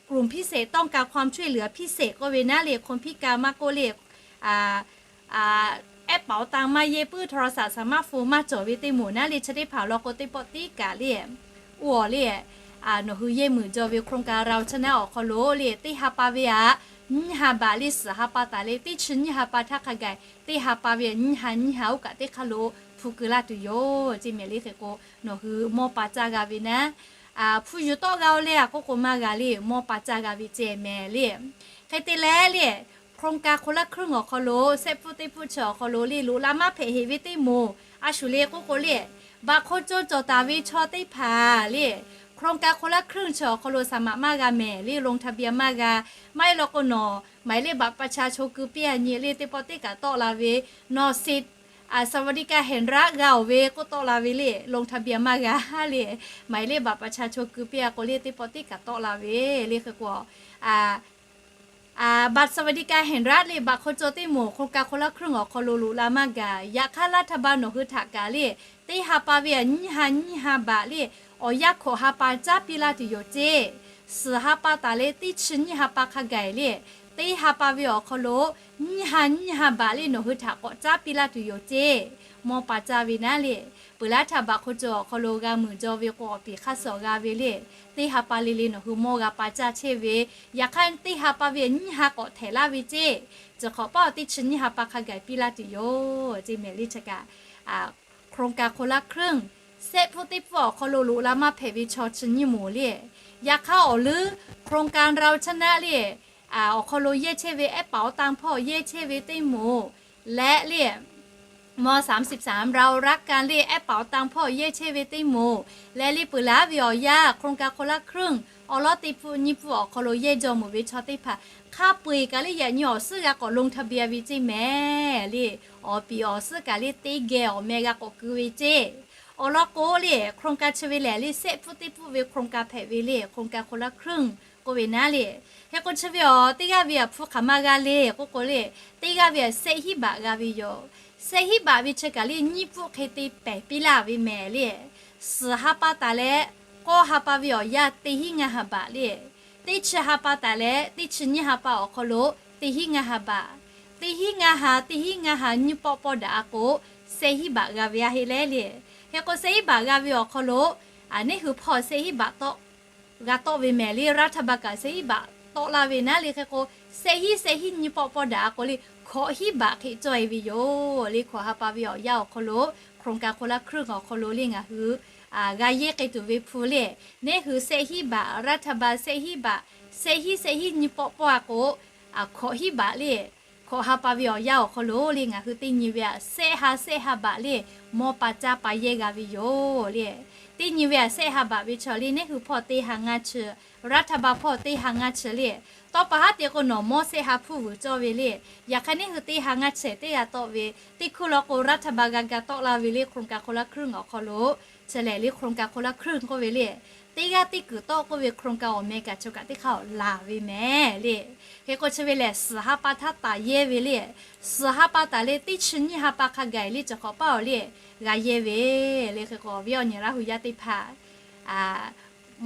กลุ่มพิเศษต้องการความช่วยเหลือพิเศษ k'oˆ ve naˉ le, hk'oˆ piˇ ka maˇ k'oˆ le, แอปเป๋าตัง maˇ yehˇ puiˉ โทรศัพท์สมาร์ทโฟน maˇ cawˬ ve teˇ moˍ naˉ le, chi teˇ hpaˍ law k'o teˇ pawˆ tiˉ kaꞈ le, oˇ awˬ le, nawˬ hui yehˇ muiˬ jaw ve โครงการเราชนะ awˬ hk'aw lo le, teˇ ha pa ve a nyiˇ ha baꞈ le, suhˍ ha pa taˍ le, teˇ chi nyiˇ ha pa htaˇ hk'a gaˬ teˇ ha pa ve a nyiˇ ha nyiˇ ha oˇ kaꞈ teˇ hk'aˇ lo hpu keu laˇ tuˬ yoˬ ceˇ mehˍ le. Hk'e k'o nawˬ hui mawˇ pa caˇ g'a ve naˉ, hpu yuˬ tawˆ g'a-o le a k'oˆ k'o maˇ g'a le, mawˇ pa caˇ g'a ve ceˇ mehˍ le. Hk'e te leh le, โครงการคนละครึ่ง awˬ hk'aw lo, sehˆ pfuhˇ teˇ pfuhˇ chi awˬ hk'aw lo le, loꞈ la maˇ hpehꞈ heˍ ve teˇ moˍ a shu le k'oˆ k'o le, baꞈ hk'aw caw cawˬ taˍ ve chaw teˇ hpaˍ le, โครงการคนละครึ่ง chi awˬ hk'aw lo saˍ maꞈ maˇ g'a mehˍ le, ลงทะเบียน maˇ g'a. Maˇ heˆ law k'o nawˬ หมายเลขบัตรประชาชน keu piˇ a nyi le teˇ pawˆ teˍ kaꞈ tawˆ la ve, nawˬ สิทธิ์สวัสดิการแห่งรัฐ g'a-oˬ ve k'oˆ tawˆ la ve le, ลงทะเบียน maˇ g'a le, หมายเลขบัตรประชาชน keu piˇ a k'o le teˇ pawˆ teˇ kaꞈ tawˆ la ve le. Hk'e k'o บัตรสวัสดิการแห่งรัฐ le, baꞈ hk'aw caw teˇ moˍ โครงการคนละครึ่ง awˬ hk'aw lo loꞈ la maˇ gaˬ. Yaꞈ hk'aˇ รัฐบาล nawˬ hui htaꞈ kaꞈ le, teˇ ha pa ve a nyiˇ ha nyiˇ ha baꞈ le, awˬ yanˇ hkawꞈ ha pa caˉ piˇ laˇ tuˬ yoˬ ceˇ. Suhˍ ha pa taˍ leh teˇ chi nyiˇ ha pa hk'a gaˬ le, teˇ ha pa ve awˬ hk'aw lo nyiˇ ha nyiˇ ha baꞈ le nawˬ hui htaꞈ k'awꞈ caˉ piˇ laˇ tuˬ yoˬ ceˇ. Mawˇ pa caˇ ve naˉ le, peuˬ laˇ htaˇ baꞈ hk'aw caw awˬ hk'aw lo g'a muiˬ jaw ve k'o awˬ piˍ hk'aˇ suh g'a ve le, teˇ ha pa le le nawˬ hui mawˇ g'a pa caˇ chehˇ ve, yaꞈ hk'aˇ teˇ ha pa ve nyiˇ ha k'awꞈ htehꞈ laˇ ve ceˇ. Chi hk'awꞈ paˉ teˇ chi nyiˇ ha pa hk'a gaˬ piˇ laˇ tuˬ yoˬ ceˇ mehˍ le. Chi kaꞈ โครงการคนละครึ่ง sehˆ pfuhˇ teˇ pfuhˇ awˬ hk'aw lo loꞈ la maˇ hpehꞈ ve chaw chi nyiˇ moˍ le, yaꞈ hk'aˇ awˬ leuˉ โครงการเราชนะ le, awˬ hk'aw lo yehˇ chehˇ ve แอปเป๋าตัง hpawˇ yehˇ chehˇ ve teˇ moˍ leh le, ม.สามสิบสาม เรารักกัน le, แอปเป๋าตัง hpawˇ yehˇ chehˇ ve teˇ moˍ leh le, peuˬ laˇ ve awˬ yanˇ โครงการคนละครึ่ง awˬ lawˉ teˇ pfuhˇ nyiˇ pfuhˇ awˬ hk'aw lo yehˇ jaw meuˬ ve chaw teˇ hpaˍ hk'a peu-eˬ kaꞈ le yaꞈ nyi awˬ suhˉ g'a k'awꞈ ลงทะเบียน ve ceˇ mehˍ le. Awˬ piˍ awˬ suhˉ kaꞈ le teˇ geh awˬ meh g'a k'awꞈ keu ve ceˇ. Awˬ lawn k'o le, โครงการ chi ve lehˬ le, sehˆ pfuhˇ teˇ pfuhˇ ve โครงการ hpehꞈ ve le, โครงการคนละครึ่ง k'oˆ ve naˉ le. Hk'e k'o chi ve awˬ teˇ g'aˇ ve a hpu hk'aˬ ma g'a le k'oˆ k'o le, teˇ g'aˇ ve a sehˆ hinˉ baꞈ g'a ve yoˬ. Sehˆ hinˉ baꞈ ve chi kaꞈ le nyiˇ pfuhˇ hk'e te pehˍ piˇ laˇ ve mehˍ le. Suhˍ ha pa taˍ leh k'awˇ ha pa ve awˬ yanˇ teˇ hinˉ ngaˇ ha baꞈ le, teˇ chi ha pa taˍ leh teˇ chi nyiˇ ha pa awˬ hk'aw lo teˇ hinˉ ngaˇ ha baꞈ, teˇ hinˉ ngaˇ ha, teˇ hinˉ ngaˇ ha nyiˇ pawˆ pawˆ daꞈ a k'o, sehˆ hinˉ baꞈ g'a ve a heˆ leh le. Hk'e k'o sehˆ hinˉ baꞈ g'a ve awˬ hk'aw lo, neˉ hui hpawˇ sehˆ hinˉ baꞈ tawˆ g'a tawˆ ve mehˍ le, รัฐบาล kaꞈ sehˆ hinˉ baꞈ tawˆ laˇ ve naˉ le. Hk'e k'o sehˆ hinˉ sehˆ hinˉ nyiˇ pawˆ pawˆ daꞈ a k'o le, hkawꞈ hinˉ baꞈ hk'e cawˇ e ve yoˬ le. Hkawꞈ ha pa ve awˬ yanˇ awˬ hk'aw lo โครงการคนละครึ่ง awˬ hk'aw lo le ngaˬ hui g'a yehˇ k'ai tuˬ ve hpu le, neˉ hui sehˆ hinˉ baꞈ, รัฐบาล sehˆ hinˉ baꞈ, sehˆ hinˉ sehˆ hinˉ nyiˇ pawˆ pawˆ a k'o, hkawꞈ hinˉ baꞈ le, hkawꞈ ha pa ve awˬ yanˇ awˬ hk'aw lo le ngaˬ hui teˇ nyi ve a sehˆ ha sehˆ ha baꞈ le mawˇ pa caˇ pa yehˇ g'a ve yoˬ le. Teˇ nyi ve a sehˆ ha baꞈ ve chaw le neˉ hui hpawˇ teˇ ha ngaˇ chi, รัฐบาล hpawˇ teˇ ha ngaˇ chi le. Tawˇ pa haˉ te k'o nawˬ mawˇ sehˆ ha hpfuhˇ vuiˬ cawˇ ve le. Yaꞈ hk'aˇ neˉ hui teˇ ha ngaˇ chi teˇ g'a tawˆ ve, teˇ hkuˇ law k'o รัฐบาล g'a ga tawˆ la ve le, โครงการคนละครึ่ง awˬ hk'aw lo. Chi lehˬ le โครงการคนละครึ่ง k'oˆ ve le, teˇ g'aˇ teˇ kuiˬ tawˆ k'oˆ ve โครงการ awˬ meh kaꞈ chaw kaꞈ teˇ hk'aˇ laˬ ve mehˍ le. Hk'e k'o chi ve lehˬ suhˍ ha pa htaˇ taˍ yehˇ ve le, suhˍ ha pa taˍ leh teˇ chi nyiˇ ha pa hk'a gaˬ le chi hk'awꞈ paˉ awˬ le g'a yehˇ ve le. Hk'e k'o awˬ viˉ awˬ nyi Laˇ hu yaˇ teˇ hpaˍ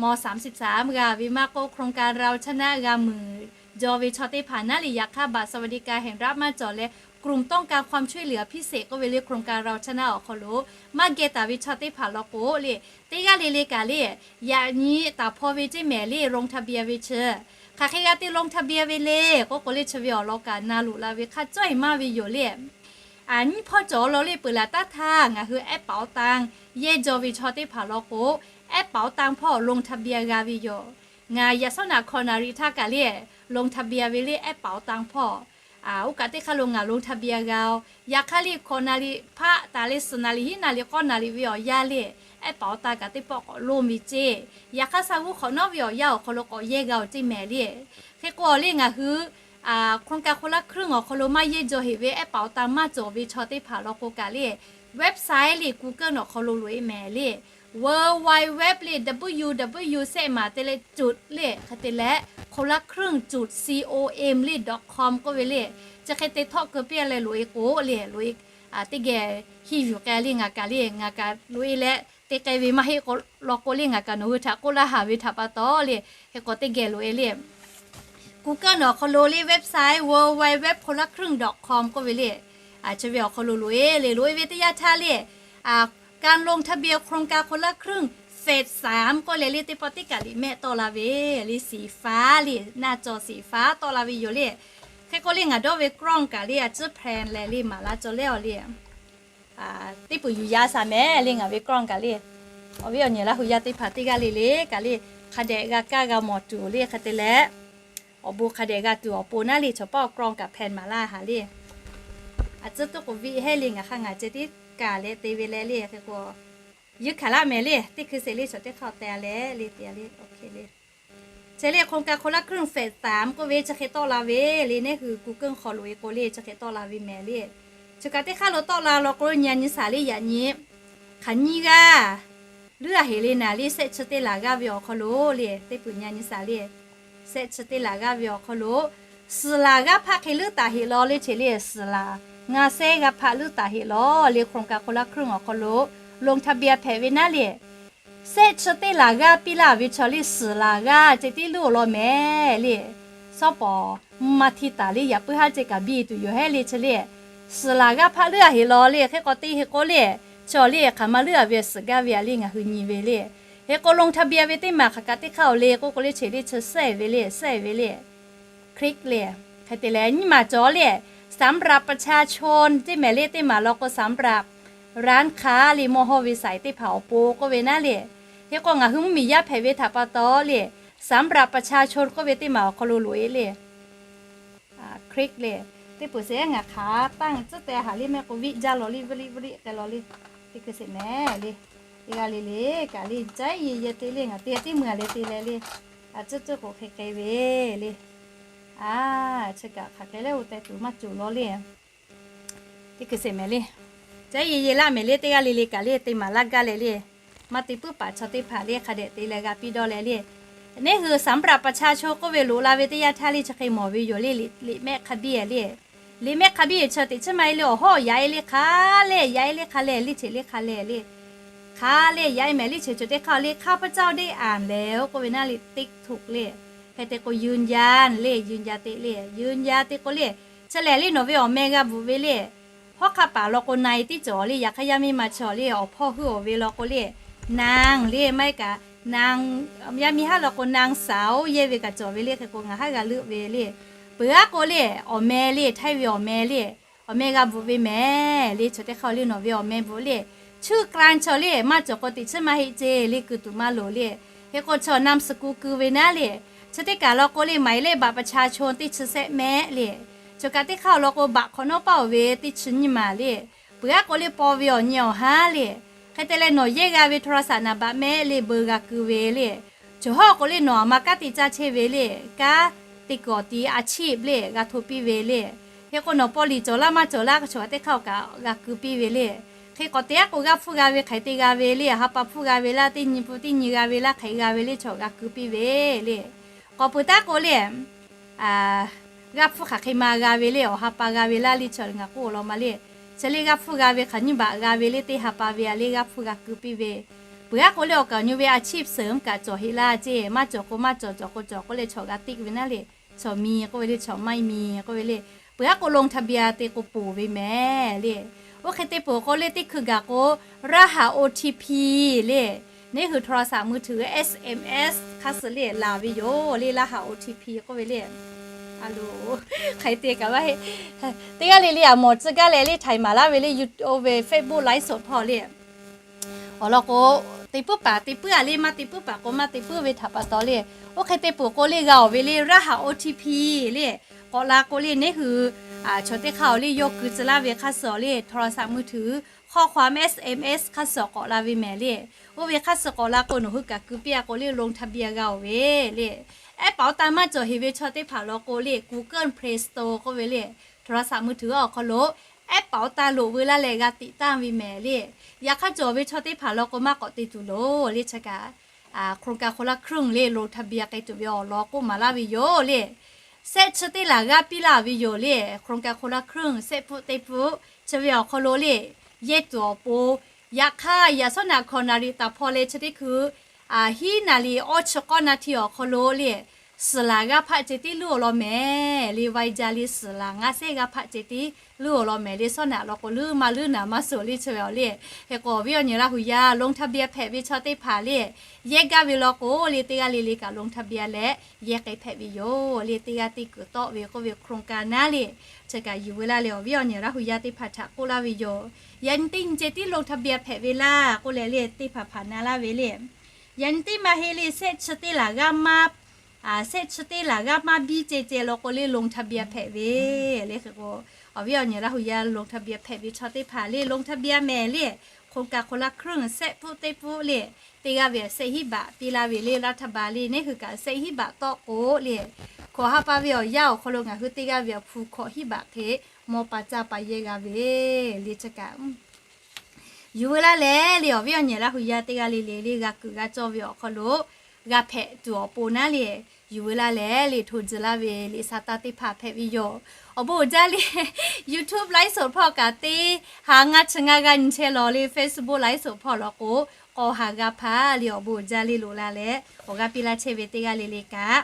ม.สามสิบสาม g'a ve maˇ k'oˆ โครงการเราชนะ g'a muiˬ jaw ve chaw teˇ hpaˍ naˉ le, yaꞈ hk'aˇ บัตรสวัสดิการแห่งรัฐ maˇ cawˬ leh กลุ่มต้องการความช่วยเหลือพิเศษ k'oˆ ve le โครงการเราชนะ awˬ hk'aw lo maˇ geh taˍ ve chaw teˇ hpaˍ law k'o le, teˇ g'aˇ le le kaꞈ le, yaꞈ nyi taˍ hpaw ve ceˇ mehˍ le ลงทะเบียน ve chi. Hk'aˬ hk'e g'a te ลงทะเบียน ve le k'oˆ k'o le chi ve awˬ lawn kaꞈ na loꞈ la ve hk'a cawˇ e maˇ ve yoˬ le. Nyiˇ hpawˇ cawˬ law le peuˬ laˬ taˉ htaˇ ngaˬ hui แอปเป๋าตัง yehˇ jaw ve chaw teˇ hpaˍ law k'o, แอปเป๋าตัง hpawˇ ลงทะเบียน g'a ve yoˬ. Ngaˬ yaꞈ shawˉ naꞈ hkawꞈ naˍ riˍ htaˇ kaꞈ le ลงทะเบียน ve le แอปเป๋าตัง hpawˇ. Oˇ kaꞈ teˇ hk'aˇ lo ngaˬ ลงทะเบียน g'a-oˬ. Yaꞈ hk'aˇ le hkawꞈ naˍ riˍ hpaˆ taˍ leh suhˍ naˍ riˍ hiˉ naˍ riˍ k'awˇ naˍ riˍ ve awˬ yanˇ le, ehˉ paˍ awˬ ta kaꞈ teˇ pawˆ k'awꞈ loˇ ve ceˇ. Yaꞈ hk'aˇ sha g'uˇ hk'awꞈ nawˉ ve awˬ yanˇ awˬ hk'aw lo k'awꞈ yehˇ g'a-oˬ ceˇ mehˍ le. Hk'e k'o le ngaˬ hui โครงการคนละครึ่ง awˬ hk'aw lo maˇ yehˇ jaw heꞈ ve ehˉ paˍ awˬ ta maˇ cawˬ ve chaw teˇ hpaˍ law k'o kaꞈ le, website le Google awˬ hk'aw lo loꞈ-e mehˍ le, www le www sehˆ maˍ te leh จุด le hk'e te leh คนละครึ่ง จุด com le dot com k'oˆ ve le, chi hk'e te htawˆ keu piˇ leh loꞈ-e k'o le, loꞈ-e teˇ geh hiˇ yuˬ k'ai le ngaˬ kaꞈ le, ngaˬ kaꞈ loꞈ-e leh te k'ai ve maˇ heˆ k'o law k'o le ngaˬ kaꞈ nawˬ hui htaꞈ k'oˆ laˇ haˍ ve htaꞈ pa taw le, hk'e k'o teˇ geh loꞈ-e le Google awˬ hk'aw lo le website www คนละครึ่ง dot com k'oˆ ve le, chi ve awˬ hk'aw lo loꞈ-e le, loꞈ-e ve teˇ yanˇ htaˇ le การลงทะเบียนโครงการคนละครึ่ง เฟสสาม k'oˆ leh le teˇ pawˆ teˇ kaꞈ liꞈ mehˆ tawˆ la ve le, สีฟ้า le หน้าจอ สีฟ้า tawˆ la ve yoˬ le. Hk'e k'o le ngaˬ dawˇ ve กล้อง kaꞈ le a ciˉ แพลน leh le maˍ laˇ cawˬ leh awˬ le, teˇ peuˬ yuˬ yaˇ shaˍ mehˍ le ngaˬ ve กล้อง kaꞈ le, awˬ viˉ awˬ nyi laˇ hui yaˇ teˇ hpaˍ teˇ g'aˇ le le kaꞈ le, hk'a dehꞈ g'a kaˇ g'a mawˬ tuˬ le hk'e te leh, awˬ bon hk'a dehꞈ g'a tuˬ awˬ pon naˉ le chaw paˇ awˬ กล้อง kaꞈ แพลน maˍ laˇ haˍ le. A ciˉ tuˉ k'oˍ viˆ hehˉ le ngaˬ hk'aˇ ngaˬ ceh tiˉ kaˬ leh te ve leh le hk'e k'o, yuˇ hkanˍ laˇ mehˍ le, teˇ hkui sheˍ le chaw teˇ hk'aˇ te leh le te le, le. Chi le โครงการคนละครึ่ง เฟสสาม k'oˆ ve chi hk'e tawˆ la ve le, neˉ hui Google hk'aw loꞈ-e k'o le chi hk'e tawˆ la ve mehˍ le. Chi kaꞈ teˇ hk'aˇ lo tawˆ la law k'o nyi nyi shaˍ le yaꞈ nyi, hk'aˬ nyiˇ g'aˇ leuˉ a heˍ le naˍ le, sehˆ chi teˇ laˬ g'aˇ ve awˬ hk'aw lo le, teˇ peuˬ nyi nyi shaˍ le, sehˆ chi teˇ laˬ g'aˇ ve awˬ hk'aw lo suhˍ laˬ g'aˇ hpaˆ hk'e leuˉ taˍ heˍ law le, chi le suhˍ laˬ ngaˇ sehˉ g'aˇ hpaˆ leuˉ taˍ heˍ law le, โครงการคนละครึ่ง awˬ hk'aw lo ลงทะเบียน hpehꞈ ve naˉ le, sehˆ chi teˇ laˬ g'aˇ piˇ laˇ ve chaw le suhˍ laˬ g'aˇ ceh tiˉ leuˉ-oˬ law mehˍ le. Sawˉ pawˍ maˇ htiˇ taˍ le, yaꞈ puiˉ haˉ ceh kaꞈ biˇ tuˬ yoˬ hehˉ le chi le, suhˍ laˬ g'aˇ hpaˆ leuˉ a heˍ law le. Hk'e k'o te heˍ k'o le, chaw le hk'aˬ ma leuˉ a ve suhˍ gaˇ ve a le ngaˬ hui nyi ve le. Hk'e k'o ลงทะเบียน ve teˇ maˬ hk'aˬ kaꞈ teˇ hk'aˇ-oˬ le k'oˆ k'o le, cheˬ le chi sehˆ ve le, sehˆ ve le, click le. Hk'e te leh nyiˇ maˬ cawˬ le, สำหรับประชาชน teˇ mehˍ le, teˇ maˬ law k'o สำหรับร้านค้า le mawˇ hawˇ ve saiˍ teˇ hpaˍ awˬ pon k'oˆ ve naˉ le. Hk'e k'o ngaˬ hui mvuhˇmiˬ yaˇ hpehꞈ ve htaꞈ pa taw le, สำหรับประชาชน k'oˆ ve teˇ maˬ awˬ hk'aw lo loꞈ-e le. Click le. Teˇ peuˬ sheˍ ngaˬ hk'aˬ tanˇ tcuhˉ teh haˍ le mehˆ k'o viˆ jaˇ law le, viˆ liˆ viˆ liˆ k'ai law le. Teˇ hkui sheˍ mehˍ le, teˇ g'aˇ le le kaꞈ le, caˉ yehˬ yehˬ te le ngaˬ te tiˉ meuˇ a leh te leh le, a ciˉ tuˉ k'oˍ hk'e k'ai ve le. A, chi kaꞈ hk'aˬ hk'e le oˇ teh tuˬ maˇ cawˬ law le. Teˇ hkui sheˍ mehˍ le, caˉ yehˬ yehˬ laˇ mehˍ le, teˇ g'aˇ le le kaꞈ le te maˍ laˇ gaˇ leh le, maˇ te puiˉ paˍ chaw teˇ hpaˍ le hk'a dehꞈ te leh g'a piˇ dawˇ leh le. Neˉ hui สำหรับประชาชน k'oˆ ve loꞈ la ve teˇ yanˇ htaˇ le chi hk'e mawˬ ve yoˬ le, liꞈ mehˆ hk'a biˇ le. Liꞈ mehˆ hk'a biˇ chaw teꞈ chiˉ maˇ heˆ le, awˬ hawˉ yaꞈ e le hk'a leh, yaꞈ e le hk'a leh, liˇ cheˬ le hk'a leh le. Hk'a leh yaꞈ e mehˍ liˇ cheˬ chaw teˇ hk'aˇ le, ข้าพเจ้าได้อ่านแล้ว k'oˆ ve naˉ le, ติ๊กถูก le. Hk'e te k'o ยืนยัน le, ยืนยัน te le, ยืนยัน te k'o le, chi lehˬ le nawˬ ve awˬ meh g'a bvuhꞈ ve le. Hawˉ hk'aˆ paˍ law k'o na e tiˉ cawˬ le, yaꞈ hk'aˇ yaˇ miˇ ma chaw le awˬ hpawˇ heuˆ-oˬ ve law k'o le, นาง le maˇ heˆ kaꞈ, yaˇ miˇ haˉ law k'o นางสาว yehˇ ve kaꞈ cawˬ ve le. Hk'e k'o ngaˬ haˉ g'a leuˆ ve le. Peuˬ aˉ k'o le, awˬ meh le, htaiˇ ve awˬ meh le, awˬ meh g'a bvuhꞈ ve mehˍ le. Chaw teˇ hk'aˇ le nawˬ ve awˬ meh bvuhꞈ le, ชื่อกลาง chaw le maˇ cawˬ k'o teꞈ chiˉ maˇ heˆ ceˇ le, keu tuˬ maˇ loˍ le. Hk'e k'o chaw นามสกุล keu ve naˉ le. Chi teˇ kaˬ law k'o le, หมายเลขบัตรประชาชน teˇ chi sehˆ mehˆ le. Chaw kaꞈ teˇ hk'aˇ awˬ lawn k'o baꞈ hk'awꞈ nawˉ paˇ-oˬ ve teˇ chi nyiˇ maˬ le. Peuˬ aˉ k'o le paw ve awˬ nyi awˬ haˉ le. Hk'e te leh nawˬ yehˇ g'a ve โทรศัพท์ naˍ baꞈ mehˆ le, เบอร์ g'a keu ve le. Cawˬ hawˉ k'o le nawˬ aˬ ma kanˉ te caˇ chehˇ ve le, kanˉ te kuiˬ awˬ ti a ciˉ le g'a hto piˇ ve le. Hk'e k'o nawˬ paw liꞈ cawˬ laˇ maˇ cawˬ laˇ, chaw teˇ hk'aˇ kaꞈ g'a keu piˇ ve le. Hk'e k'awꞈ te aˉ k'o g'aˇ hpfuhˇ g'a ve hk'aˬ hk'e te g'a ve le, ha pa hpfuhˇ g'a ve laˇ, teˇ nyi pu teˇ nyi g'a ve laˇ, hk'aˬ hk'e g'a ve le chaw g'a keu piˇ ve le. K'awꞈ peuˬ taˉ k'o le, g'aˇ hpfuhˇ hk'aˬ hk'e ma g'a ve le, awˬ ha pa g'a ve laˇ le chaw ngaˬ k'oˆ law ma le. Chi le g'aˇ hpfuhˇ g'a ve hk'aˬ nyiˇ baꞈ g'a ve le, teˇ ha pa ve a le g'aˇ hpfuhˇ g'a keu piˇ ve. Peuˬ aˉ k'o le awˬ kaˍ awˬ nyi ve a ciˉ suhˍ kaꞈ cawˬ heˆ laˇ ceˇ, maˇ cawˬ k'o maˇ cawˬ, cawˬ k'o cawˬ k'oˆ leh chaw g'a tiˆ ve naˉ le. Chaw mi k'oˆ ve le, chaw maˇ mi k'oˆ ve le. Peuˬ aˉ k'o ลงทะเบียน te k'o ponˬ ve mehˍ le. Oˇ hk'e te ponˬ k'o le teˇ hkui gaˬ k'o รหัส โอ ที พี le, neˉ hui โทรศัพท์มือถือ เอส เอ็ม เอส hk'aˇ suh le laˬ ve yoˬ le, รหัส โอ ที พี k'oˆ ve le. Hk'aˬ hk'e te kaꞈ maˇ heˆ. Teˇ g'aˇ le le a mawˬ tcuh gaˇ leh le htaiˍ maˍ laˇ ve le, YouTube ve Facebook ไลฟ์สด hpawˇ le. Awˬ lawn k'o, te puiˉ paˍ te puiˉ a le, maˇ te puiˉ paˍ k'o maˇ te puiˉ ve htaꞈ pa taw le. Oˇ hk'e te ponˬ k'o le g'a-oˬ ve le, รหัส โอ ที พี le. K'awꞈ la k'o le neˉ hui Chaw teˇ hk'aˇ awˬ liˇ yawˇ keu tcuh laˇ ve hk'aˇ suh awˬ liˇ โทรศัพท์มือถือ ข้อความ เอสเอ็มเอส hk'aˇ suh k'awꞈ la ve mehˍ le. Oˇ ve hk'aˇ suh k'awꞈ la k'o nawˬ hui kaꞈ keu piˇ a k'o le ลงทะเบียน g'a oˬ ve le. App เป๋าตัง maˇ cawˬ heˍ ve chaw teˇ hpaˍ law k'o le Google Play Store k'oˆ ve le โทรศัพท์มือถือ awˬ hk'aw lo app เป๋าตัง loꞈ veu laˇ leh g'a tiꞈ tanˇ ve mehˍ le. Yaꞈ hk'aˇ cawˬ ve chaw teˇ hpaˍ law k'o maˇ k'awꞈ te tuˬ loˬ le chi kaꞈ โครงการคนละครึ่ง le ลงทะเบียน k'ai tuˬ ve awˬ lawn k'oˆ maˍ laˇ ve yoˬ le. Sehˆ chi teˇ laˬ g'aˇ piˇ laˇ ve yoˬ le. โครงการคนละครึ่ง sehˆ pfuhˆ teˇ pfuhˆ chi ve awˬ hk'aw lo le yehˇ tuˬ awˬ pon, yaꞈ hk'aˇ yaꞈ shawˉ naꞈ hkawꞈ naˍ riˍ taˍ hpaw leh chi teˇ hkui hiˉ naˍ riˍ awˇ chi k'awˇ naˍ hti awˬ hk'aw lo le suhˍ laˬ g'aˇ hpaˆ ceh tiˉ luˇ awˬ lawn mehˍ le. Vaiˇ jaˇ le suhˍ laˬ ngaˇ sehˉ g'aˇ hpaˆ ceh tiˉ luˇ awˬ lawn mehˍ le. Shawˉ naꞈ law k'o luˇ maˇ luˇ naˍ maˇ suhˍ le chi ve awˬ le. Hk'e k'o awˬ viˉ awˬ nyi Laˇ hu yaˇ ลงทะเบียน hpehꞈ ve chaw teˇ hpaˍ le yehˇ gaˇ ve law k'o le teˇ g'aˇ le le kaꞈ ลงทะเบียน leh yehˇ k'ai hpehꞈ ve yoˬ le. Teˇ g'aˇ teˇ kuiˬ tawˆ ve k'oˆ ve โครงการ naˉ le chi kaꞈ yuˬ veu laˇ leh awˬ viˉ awˬ nyi Laˇ hu yaˇ teˇ hpaˍ htaꞈ k'oˆ laˇ ve yoˬ. Yaꞈ nyi teˇ nyi ceh tiˉ ลงทะเบียน hpehꞈ ve laˇ k'oˆ leh le teˇ hpaˍ hpaˍ na laˇ ve le. Yaꞈ nyi teˇ maˇ heˆ le sehˆ chi teˇ laˬ g'aˇ maˇ sehˆ chi teˇ laˬ g'aˇ maˇ biˇ ceh ceh law k'o le ลงทะเบียน hpehꞈ ve le. Hk'e k'o awˬ viˉ awˬ nyi Laˇ hu yaˇ ลงทะเบียน hpehꞈ ve chaw teˇ hpaˍ le ลงทะเบียน mehˍ le โครงการคนละครึ่ง sehˆ pfuhˆ teˇ pfuhˆ le teˇ g'aˇ ve sehˆ hiˉ baꞈ piˇ laˇ ve le. Laˇ htaˇ ba le neˇ hui kaꞈ sehˆ hiˉ baꞈ tawˆ k'o le hkawꞈ ha pa ve awˬ yanˇ awˬ hk'aw lo ngaˬ hui teˇ g'aˇ ve awˬ hpu hkawꞈ hiˉ baꞈ hk'e mawˇ pa caˇ pa yehˇ g'a ve le chi kaꞈ yuˬ veu laˇ leh le awˬ viˉ awˬ nyi Laˇ hu yaˇ teˇ g'aˇ le le le g'a kuiˬ g'a cawˇ ve awˬ hk'aw lo g'a hpehꞈ tuˬ awˬ pon naˉ le yuˬ veu laˇ leh le hto tcuh laˇ ve le sa taˇ teˇ hpaˍ hpehꞈ ve yoˬ. Awˬ bon uiˍ jaˇ le YouTube ไลฟ์สด hpawˇ kaꞈ teˇ ha ngaˇ chi ngaˇ g'aˇ nyi chehˇ law le Facebook ไลฟ์สด hpawˇ law k'o k'aw ha g'aˇ hpaˇ le awˬ bon uiˍ jaˇ le loꞈ la leh awˬ g'aˇ piˇ laˇ chehˇ ve teˇ g'aˇ le le kaꞈ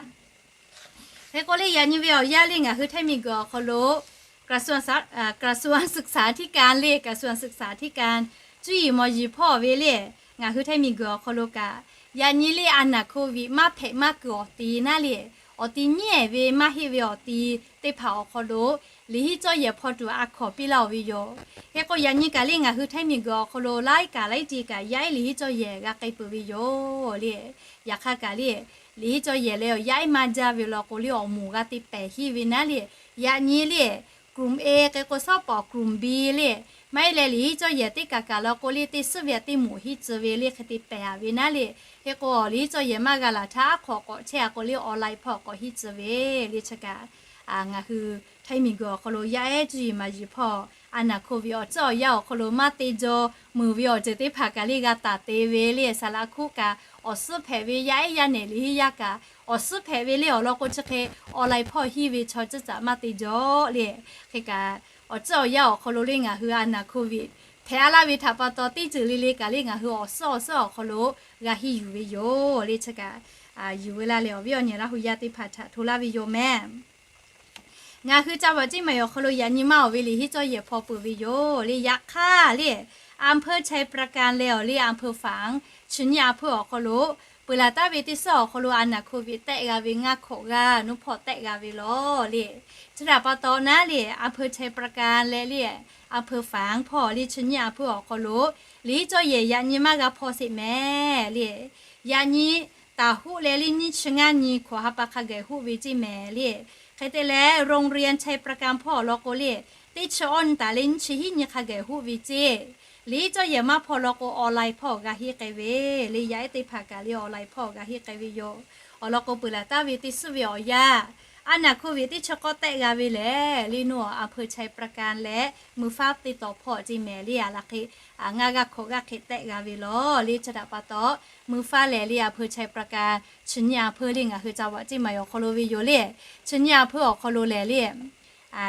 Hk'e k'o le yaꞈ nyi ve awˬ yanˇ le ngaˬ hui ไทย miˬguiˬ awˬ hk'aw lo กระทรวงศึกษาธิการ le กระทรวงศึกษาธิการ cuˇ yiˍ mawˬ yiˍ hpawˇ ve le ngaˬ hui ไทย miˬguiˬ awˬ hk'aw lo kaꞈ yaꞈ nyi le a naˍ โควิด maˇ hpehꞈ maˇ kuiˬ awˬ ti naˉ le awˬ ti nyiˉ ehˍ ve maˇ heˆ ve awˬ ti teˇ hpaˍ awˬ hk'aw lo liꞈ hiˉ cawˇ yehˬ hpaw tuˬ a hkawˍ piˇ laˇ oˬ ve yoˬ. Hk'e k'o yaꞈ nyi kaꞈ le ngaˬ hui ไทย miˬguiˬ awˬ hk'aw lo laiˉ kaꞈ laiˉ ti kaꞈ yaˇ ehˉ liꞈ hiˉ cawˇ yehˬ g'a k'ai peuˬ ve yoˬ le. Yaꞈ hk'aˇ kaꞈ le liꞈ hiˉ cawˇ yehˬ leh awˬ yaˇ ehˉ maˇ jaˇ ve law k'o le awˬ moˍ g'a te pehˍ hiˆ ve naˉ le yaꞈ nyi le group A hk'e k'o shawˉ pawˍ group B le maˇ heˆ leh liꞈ hiˉ cawˇ yehˬ teˇ kaꞈ kaꞈ law k'o le teˇ suhˉ ve teˇ moˍ hiˆ tcuh ve le hk'e te pehˍ a ve naˉ le. Hk'e k'o liꞈ hiˉ cawˇ yehˬ maˇ g'a laˬ htaˇ aˉ hk'awꞈ k'awꞈ chehˇ a k'o le online hpawˇ k'awꞈ hiˆ tcuh ve le chi kaꞈ ngaˬ hui ไทย miˬguiˬ awˬ hk'aw lo yaˇ ehˉ cuˇ yiˍ maˍ yiˍ hpawˇ a naˍ โควิด awˬ tcuhˉ awˬ yanˇ awˬ hk'aw lo maˇ te jaw meuˬ ve awˬ ceuˬ teˇ hpaˍ kaꞈ le g'a taˍ te ve le saˍ laꞈ hkuˆ kaꞈ awˬ suhˉ hpehꞈ ve yaˇ ehˉ yaˇ nehˬ liꞈ hiˉ yaˇ kaꞈ awˬ suhˉ hpehꞈ ve le awˬ lawn k'o chi hk'e online hpawˇ hiˆ ve chaw ceuˬ caꞈ maˇ te jaw le. Hk'e kaꞈ awˬ ceuˬ awˬ yanˇ awˬ hk'aw lo le ngaˬ hui a naˍ โควิด hpehꞈ a laˇ ve htaꞈ pa taw teˇ ceuˬ le le kaꞈ le ngaˬ hui awˬ suhˉ awˬ suhˉ awˬ hk'aw lo g'a hiˆ yuˬ ve yoˬ le chi kaꞈ yuˬ veu laˇ leh awˬ viˉ awˬ nyi Laˇ hu yaˇ teˇ hpaˍ htaꞈ hto laˇ ve yoˬ mehˍ. Ngaˬ hui จังหวัดเชียงใหม่ awˬ hk'aw lo yaꞈ nyi maˇ awˬ ve liꞈ hiˉ cawˇ yehˬ hpaw peuˬ ve yoˬ le. Yaꞈ hk'aˇ le อำเภอไชยปราการ leh awˬ le อำเภอฝาง chi nyiˇ a hpeuˇ awˬ hk'aw lo peuˬ laˬ taˍ ve teˇ suhˉ awˬ hk'aw lo a naˍ โควิด tehˆ g'a ve ngaˇ hkawꞈ g'aˇ nuˇ hpawˇ tehˆ g'a ve law le. Chi htaꞈ pa taw naˉ le อำเภอไชยปราการ leh le อำเภอฝาง hpawˇ le chi nyiˇ a hpeuˇ awˬ hk'aw lo liꞈ hiˉ cawˇ yehˬ yaꞈ nyi maˇ g'a hpaw sheˍ mehˍ le. Yaꞈ nyi taˍ hoˆ leh le nyiˇ chi ngaˇ nyi hkawꞈ ha pa hk'a gaˬ hoˆ ve ceˇ mehˍ le. Hk'e te leh โรงเรียนไชยปราการ hpawˇ awˬ lawn k'o le teˇ chi awˇ nyi taˍ leh nyiˇ chi hiˉ nyi hk'a gaˬ hoˆ ve ceˇ. Liꞈ hiˉ cawˇ yehˬ maˇ hpaw law k'o online hpawˇ g'a hiˆ k'ai ve le. Yaˇ ehˉ teˇ hpaˍ kaꞈ le online hpawˇ g'a hiˆ k'ai ve yoˬ. Awˬ lawn k'o peuˬ laˬ taˍ ve teˇ suhˉ ve awˬ yanˇ a naˍ โควิด teˇ chi k'awˇ tehˆ g'a ve lehˬ le naw อำเภอไชยปราการ leh เมืองฝาง teˇ taw hpawˇ ceˇ mehˍ le. A laˬ hk'e ngaˇ g'aˇ hkawꞈ g'aˇ hk'e tehˆ g'a ve law le. Chi htaꞈ pa taw เมืองฝาง lehˬ le อำเภอไชยปราการ chi nyiˇ a hpeuˇ le ngaˬ hui จังหวัดเชียงใหม่ awˬ hk'aw lo ve yoˬ le. Chi nyiˇ a hpeuˇ awˬ hk'aw lo lehˬ le